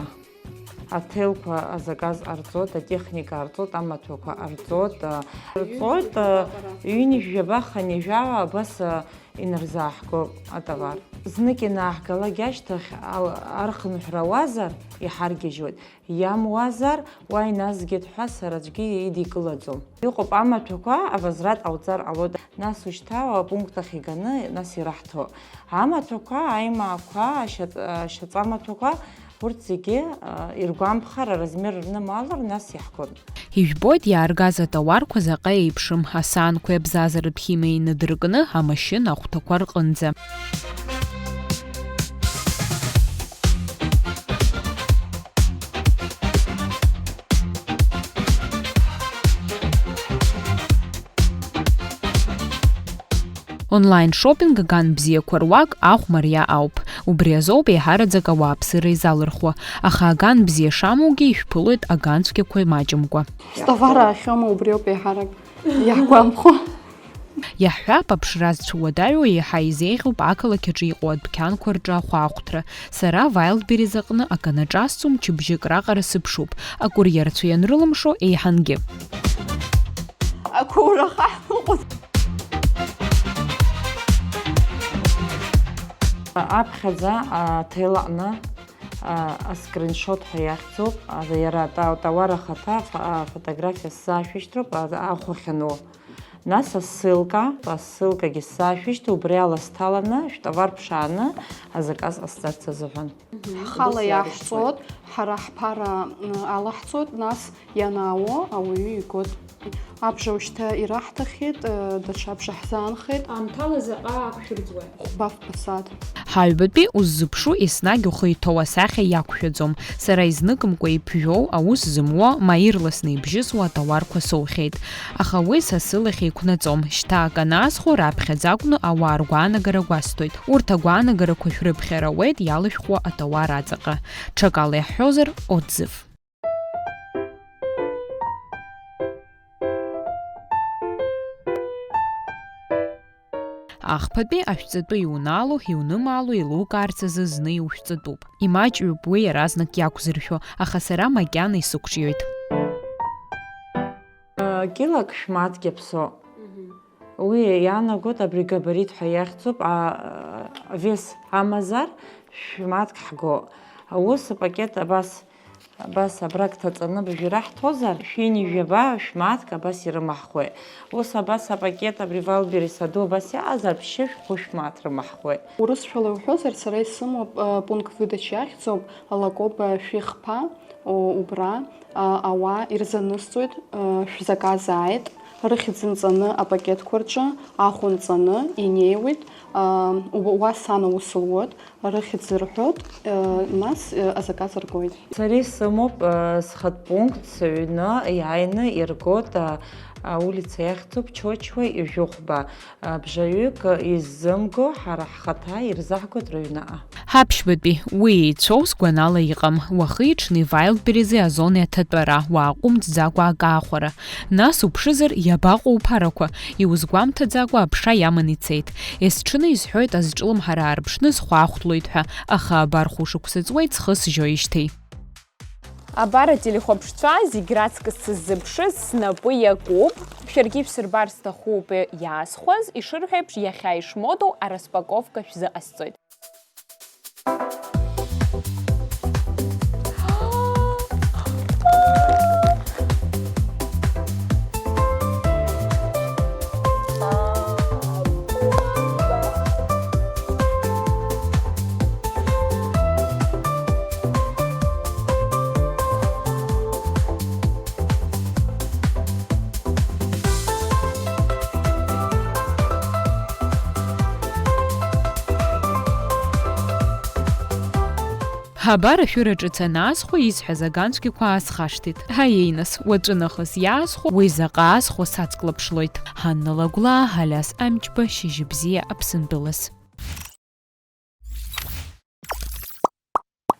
Аҭелқәа азаказ ҟарҵоит, атехника ҟарҵоит, амаҭәақәа ҟарҵоит, а, ҟарҵоит, а, ҩынҩажәаба, хынҩажәа абас, а, инарзааҳгоит атовар. Знык инааҳгалак ашьҭахь ал-, архынҳәра ауазар, иҳаргьежьуеит, иамуазар, уа иназгеит ҳәа сара аӡәгьы идикылаӡом. Иҟоуп амаҭәақәа, авозврат ҟауҵар ҟалоит, нас ушьҭа апункт ахь иганы, нас ираҳҭо. Амаҭәақәа, аимаақәа, ашьаҵ-, ашьаҵа маҭәақәа, Урҭ зегьы, а, иргәамԥхар, аразмер рнымаалар, нас иаҳгон. Ижәбоит иааргаз атауарқәа заҟа еиԥшым, асаанқәеи абзазаратә химиеи инадыркны амашьына ахәҭақәа рҟынӡа. Онлайн-шопинг аган бзиақәа руак ахә мариа ауп. Убри азоуп еиҳараӡак ауааԥсыра изалырхуа. Аха аган бзиа шамоугьы ишәԥылоит аган цәгьақәа маҷымкәа. Стовар аахьоума, убриоуп еиҳарак иаҳгәамԥхо. Иаҳҳәап, аԥшра зцәуадаҩу еиҳа изеиӷьуп ақалақь аҿы иҟоу адәқьанқәа рҿы ахәаахәҭра. Сара Вайлдберриз аҟны акы анаҿасҵо мчыбжьык раҟара сыԥшуп, акуриерцәа ианрылымшо еиҳангьы. Ақәоураха ҳныҟәоит. Аԥхьаӡа аҭел аҟны, а, аскриншот ҳәа иахьӡуп, а, иара ата-, атауар ахаҭа аф-, афотографиа сзаашәышьҭроуп, а, ахә ахьану. Нас асылка, асылкагьы сзаашәышьҭ, убри ала сҭаланы шәтовар ԥшааны азаказ ҟасҵарц азыҳәан. Ҳхала иаҳҵоит, ҳара ҳԥара, м, алаҳҵоит, нас ианаауо ауаҩы игоит. Абжа ушьҭа ираҳҭахьеит, э, даҽа абжа ҳзаанхеит. Аамҭала заҟа ақәшәырӡуеи? Хәба-фба сааҭ. Ҳаҩбатәи уззыԥшу еснагь ухы иҭоу асахьа иақәшәаӡом. Сара изныкымкәа иԥжәоу, аус зымуа, ма ирласны ибжьысуа атауарқәа соухьеит. Аха уи са сылахь еиқәнаҵом. Шьҭа акы анаасхо, раԥхьаӡа акәны ауаа ргәаанагара гәасҭоит. Урҭ агәаанагарақәа шәрыԥхьара ауеит иалышәхуа атауар аҵаҟа. Ҽакала иаҳҳәозар, отзыв. Ахԥатәи ашәҵатәы иунало, иунымаало еилукаарц азы зны иушәҵатәуп. Имаҷҩуп уи иаразнак иақәзыршәо, аха сара макьана исықәҿиоит. Килак шәмаҭк иаԥсоу. Уи иаанагоит абри габарит ҳәа иахьӡуп, а, вес амазар шәмаҭк ҳго. Ус апакет абас, абас абрак ҭаҵаны абжьы раҳҭозар, шәини жәаба шәмаҭк абас ирымаҳхуеит. Ус абас апакет абри Вайлдберрис аду абас иаазар, ԥшьышә хәышә мааҭ рымаҳхуеит. Урысшәала иуҳәозар, сара исымоуп, э, пункт выдачи ахьӡуп, Лакоба шәихԥа, о, убра, а, ауаа ирзанысҵоит, э, шәзаказ ааит, рыхьӡ нҵаны апакетқәа рҿы ахә нҵаны инеиуеит, а, уа, уа сан аус луеит, рыхьӡ рҳәоит, э, нас, э, азаказ ргоит. Сара исымоуп, э, схатә пункт, сыҩны иааины иргоит, а, аулица иахьӡуп Чочуа ижәохәба, а, бжаҩык иззымго, ҳара ҳхаҭа ирзаҳгоит рыҩныҟа. Ҳаԥшьбатәи, уи еицәоу сгәанала иҟам, уахи-ҽни Вайлдберризи азонеи аҭатәара, уааҟәымҵӡакәа акы аахәара. Нас уԥшызар, иабаҟоу уԥарақәа? Иузгәамҭаӡакәа аԥша иаман ицеит. Есҽны изҳәоит азҿлымҳара аарԥшны зхәаахәҭлоит ҳәа, аха абар хәышықәса ҵуеит схы сжьоижьҭеи. Абар ателехәаԥшцәа зегь раҵкыс сыззыԥшыз снапы иакуп. Шәаргьы ишәсырбар сҭахуп иаасхәаз, ишырҳәо еиԥш, иахьа ишмодоу араспаковка шәзыҟасҵоит. Абар ашәыра ҿыц анаасхәа, исҳәаз аганцәгьақәа аасхашҭит. Ҳаиеи нас, уаҵәы нахыс иаасхәо, уи заҟа аасхәо сацклаԥшлоит. Ҳанна Лагәлаа, Алиас Амҷба, шьыжьбзиа Аԥсынтәылас.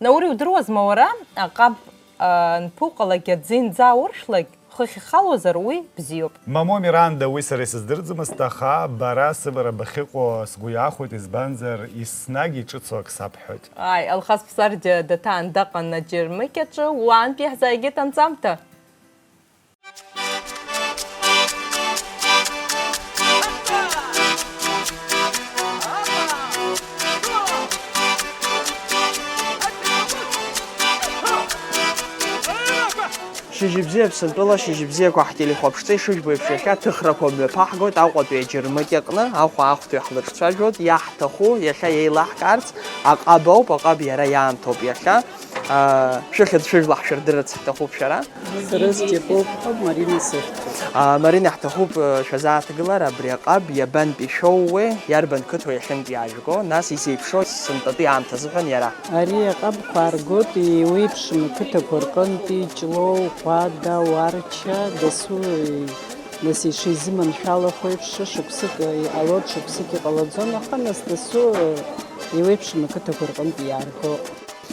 Наури, удыруазма уара, аҟаб, а, анԥуҟалак аӡы инӡаауршәлак, хыхь ихалозар, уи бзиоуп. Мамо Миранда, уи сара исыздырӡомызт, аха бара сыбара бахьыҟоу сгәы иахәоит, избанзар, еснагь иҿыцу ак сабҳәоит. Ааи, Алхас Ԥсардиа даҭаан даҟан аџьармыкьаҿы, уаантәи иаҳзааигеит анҵамҭа. Шьыжьбзиа Аԥсынтәыла, шьыжьбзиақәа ҳтелехәаԥшцәа, ишыжәбо еиԥш, иахьа ҭыхрақәа мҩаԥаҳгоит Аҟәатәи аџьармыкьаҟны, ахәа ахәҭоу иаҳлырҿцәажәоит, иаҳҭаху иахьа еилаҳкаарц аҟаб ауп, аҟаб иара иаамҭоуп иахьа. Аа, шәыхьӡ шәыжәла ҳшәырдырырц ҳҭахуп шәара. Сара Степов, Марина сыхьӡуп. Аа, Марина, ҳҭахуп, э, шәазааҭгылар, абри аҟаб иабантәи шәоуеи, иарбан қыҭоу иахьынтә иаажәго, нас изеиԥшроу сынтәатәи аамҭа азыҳәан иара? Ари аҟабқәа ааргоит еиуеиԥшым ақыҭақәа рҟынтәи, Ҷлоу, Ӷәада, Уарча, дасу, нас ишизыманшәалахо еиԥш, шықәсык иҟалоит, шықәсык иҟалаӡом, аха нас дасу еиуеиԥшым ақыҭақәа рҟынтә иаарго.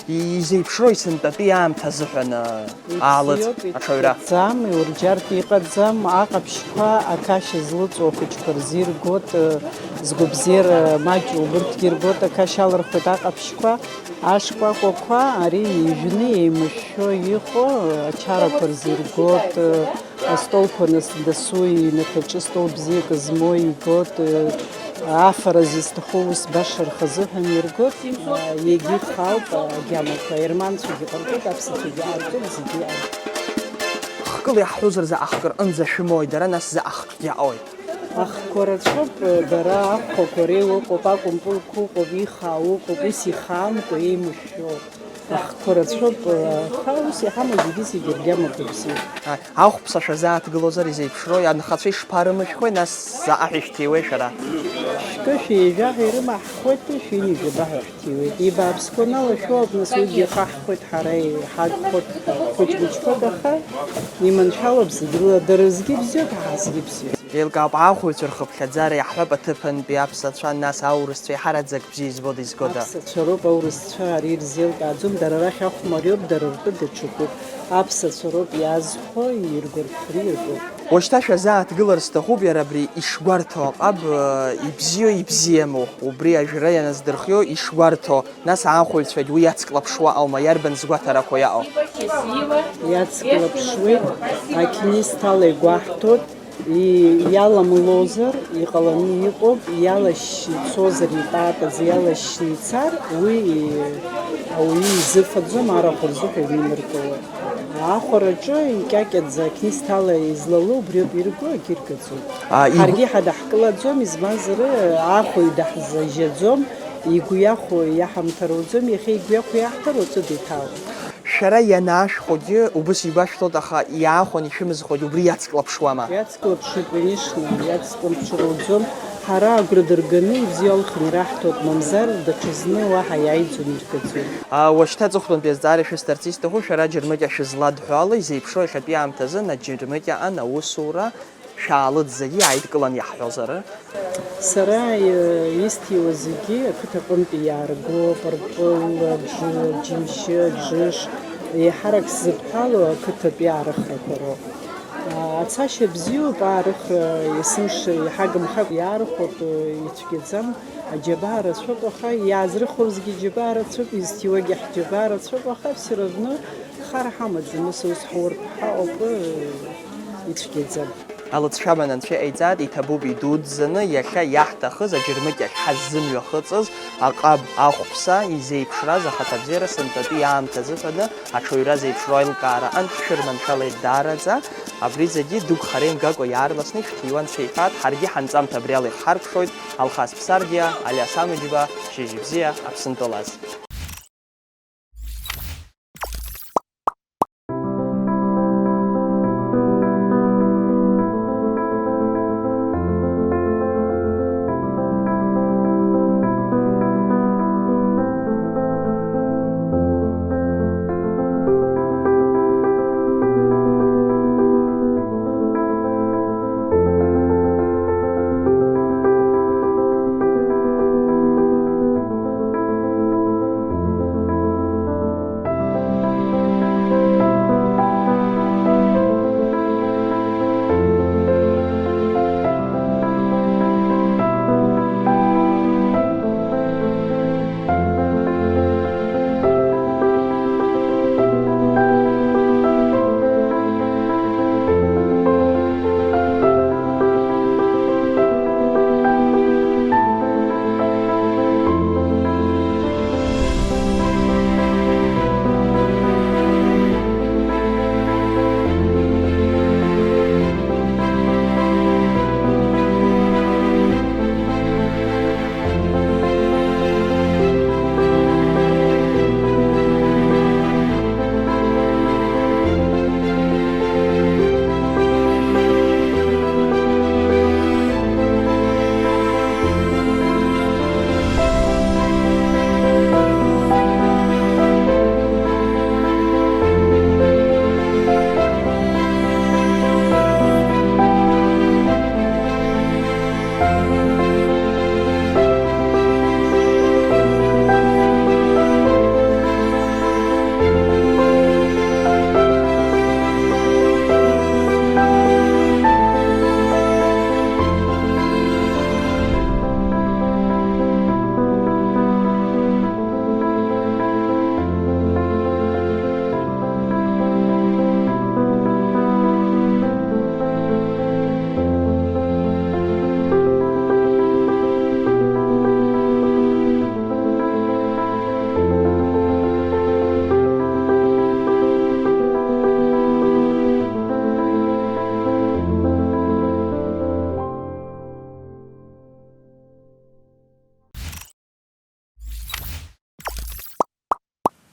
Изеиԥшрои сынтәатәи аамҭа азыҳәан, э, аалыҵ, ибзиоуп, аҽаҩра? Иҭҟьаӡам, иурџьартә иҟаӡам, аҟаԥшьқәа, ақашь злыҵоу ахәыҷқәа рзы иргоит, э, згәабзиара маҷу убырҭгьы иргоит, ақашь алырхуеит аҟаԥшьқәа, ашкәакәақәа, ари ижәны еимышәшәо иҟоу, э, ачарақәа рзы иргоит, э, Астолқәа нас дасу иҩнаҭаҿы стол бзиак змоу игоит, афара зызҭаху ус баша рхазыҳәан иргоит, егьи хаауп агьамақәа, ерманцәагьы ҟарҵоит, аԥсацәагьы ҟарҵоит, зегьы иҟарҵоит. Хкыла иаҳҳәозар, заҟа хкы рҟынӡа шәымои, дара нас заҟа хкгьы аҟои? Ахқәа рацәоуп, дара ахәхәақәа реиуа ыҟоуп, акәымпылқәа ыҟоуп, ихаау ыҟоуп, ус ихамкәа еимышәшәоуп. Ахқәа рацәоуп, аха ус иҳамоу зегьы-зегьы ргьама быбзиоуп. Ааи, ахәԥса шәазааҭгылозар изеиԥшрои, анхацәа ишԥарымышәхуеи, нас заҟа ҳәа ишәҭиуеи шәара? Шәкы шәеижәаҳәа ирымаҳхуеит, шәини жәаба ҳәа ҳҭиуеит. Ибааԥсқәа налашәоуп, нас уигьы ихаҳхуеит, ҳара иҳагхоит хәыҷ-хәыҷқәак, аха иманшәалоуп зегьы, дара рзгьы бзиоуп, ҳазгьы бзиоуп. Еилкаауп, аахәаҩцәа рхыԥхьаӡара иаҳҳәап, аҭыԥантәи аԥсацәа, нас аурысцәа иҳараӡак бзиа избо дизгода? Аԥсацәа роуп аурысцәа, ари ирзеилкааӡом, дара рахь ахәмариоуп, дара ртәы даҽакуп. Аԥсацәа роуп иаазхәо, иргәарԥхо, иртәуп. Уажәшьҭа шәазааҭгылар сҭахуп иара абри ишгәарҭо аҟаб, э, ибзиоу, ибзиаму, убри ажәра ианаздырхиоу ишгәарҭо, нас аахәаҩцәагь уи иацклаԥшуа аума, иарбан згәаҭарақәа иаҟоу? Иацклаԥшуеит, ақьнисҭала игәаҳҭоит, и-, иаламлозар, иҟаланы иҟоуп, иалашьцозар, итатаӡа иалашьцан ицар, уи, и-, ауаҩы изыфаӡом, арахә рзыҳәа иҩныркыло. Ахәараҿы икьакьаӡа ақьнисҭала излало убриоуп ирго, акгьы иргаӡом. А, игәы- Ҳаргьы ҳадаҳкылаӡом, избанзар, ахәаҩ даҳзажьаӡом, игәы иахәо иаҳамҭаруӡом, иахьа игәы иахәо иаҳҭар, уаҵәы деиҭалоит. Шәара ианаашәхогьы убыс игәашәҭоит, аха иаахәаны ишәымызхуагь убри иацклаԥшуама? Иацклаԥшуеит, конечно, иацклаԥшыр лӡом. Ҳара агәра дырганы ибзиалхны ираҳҭоит, мамзар даҽазны уаҳа иааиӡом, иргаӡом. А, уашьҭа аҵыхәтәантәи азҵаара шәысҭарц исҭаху, шәара аџьармыкьа шәызладҳәо ала, изеиԥшроу иахьатәи аамҭазы аџьармыкьа анаусура шәаалыдҵагьы иааидкылан иаҳҳәозар? Сара, э, исҭиуа зегьы ақыҭа аҟынтәи иаарго, Пырпыл, Аџы, Џьымшьы, Џыш, еиҳарак сзыдҳәало ақыҭатәи аарыхрақәа роуп. А, ацашьа бзиоуп, аарыхра есымша иҳагымхакәа иаархәоит, э, ицәгьаӡам, аџьабаа рацәоуп, аха иаазрыхуазгьы џьабаа рацәоуп, изҭиуагьы ҳџьабаа рацәоуп, аха все равно хар ҳамаӡам, ус, ус ҳуртә ҳаҟоуп, э, ицәгьаӡам. Алыҵшәабан анцәа иҟаиҵааит, иҭабуп идуӡӡаны, иахьа иаҳҭахыз аџьармыкьахь ҳаззымҩахыҵыз аҟаб ахәԥса изеиԥшраз ахаҭабзиара сынтәатәи аамҭазы ҳәаны аҽаҩра зеиԥшроу аилкаара аҟынтә ҳшәырманшәалеит даараӡа. Абри зегьы дук хара имгакәа иаарласны ишәҭиуа анцәа иҳәаат, ҳаргьы ҳанҵамҭа абри ала иҳаркәшоит. Алхас Ԥсардиа, Алиас Амыџьба, шьыжьбзиа, Аԥсынтәылаз.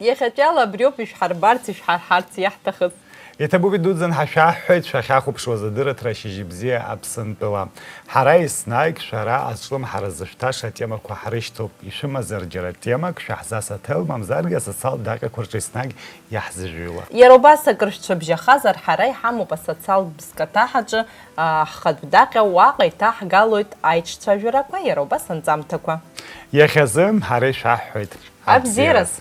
Иахьатәиала абриоуп ишәҳарбарц, ишәҳарҳарц иаҳҭахыз. Иҭабуп идуӡӡан ҳәа шәаҳҳәоит, шәахьахәаԥшуаз адырраҭара Шьыжьбзиа Аԥсынтәыла. Ҳара еснагь шәара азҿлымҳара зышәҭаша атемақәа ҳрышьҭоуп. Ишәымазар џьара темак, шәаҳзасаҭел, мамзаргьы асоциалтә даҟьақәа рҿы еснагь иаҳзыжәҩуа. Иара убас акыр шәцәыбжьахазар, ҳара иҳамоуп асоциалтә бызкаҭаҳаҿы, а, ҳхатә даҟьа, уаҟа иҭаҳгалоит аиҿцәажәарақәа, иара убас анҵамҭақәа. Иахьазы ҳара ишәаҳҳәоит. Абзиараз! Абзиараз!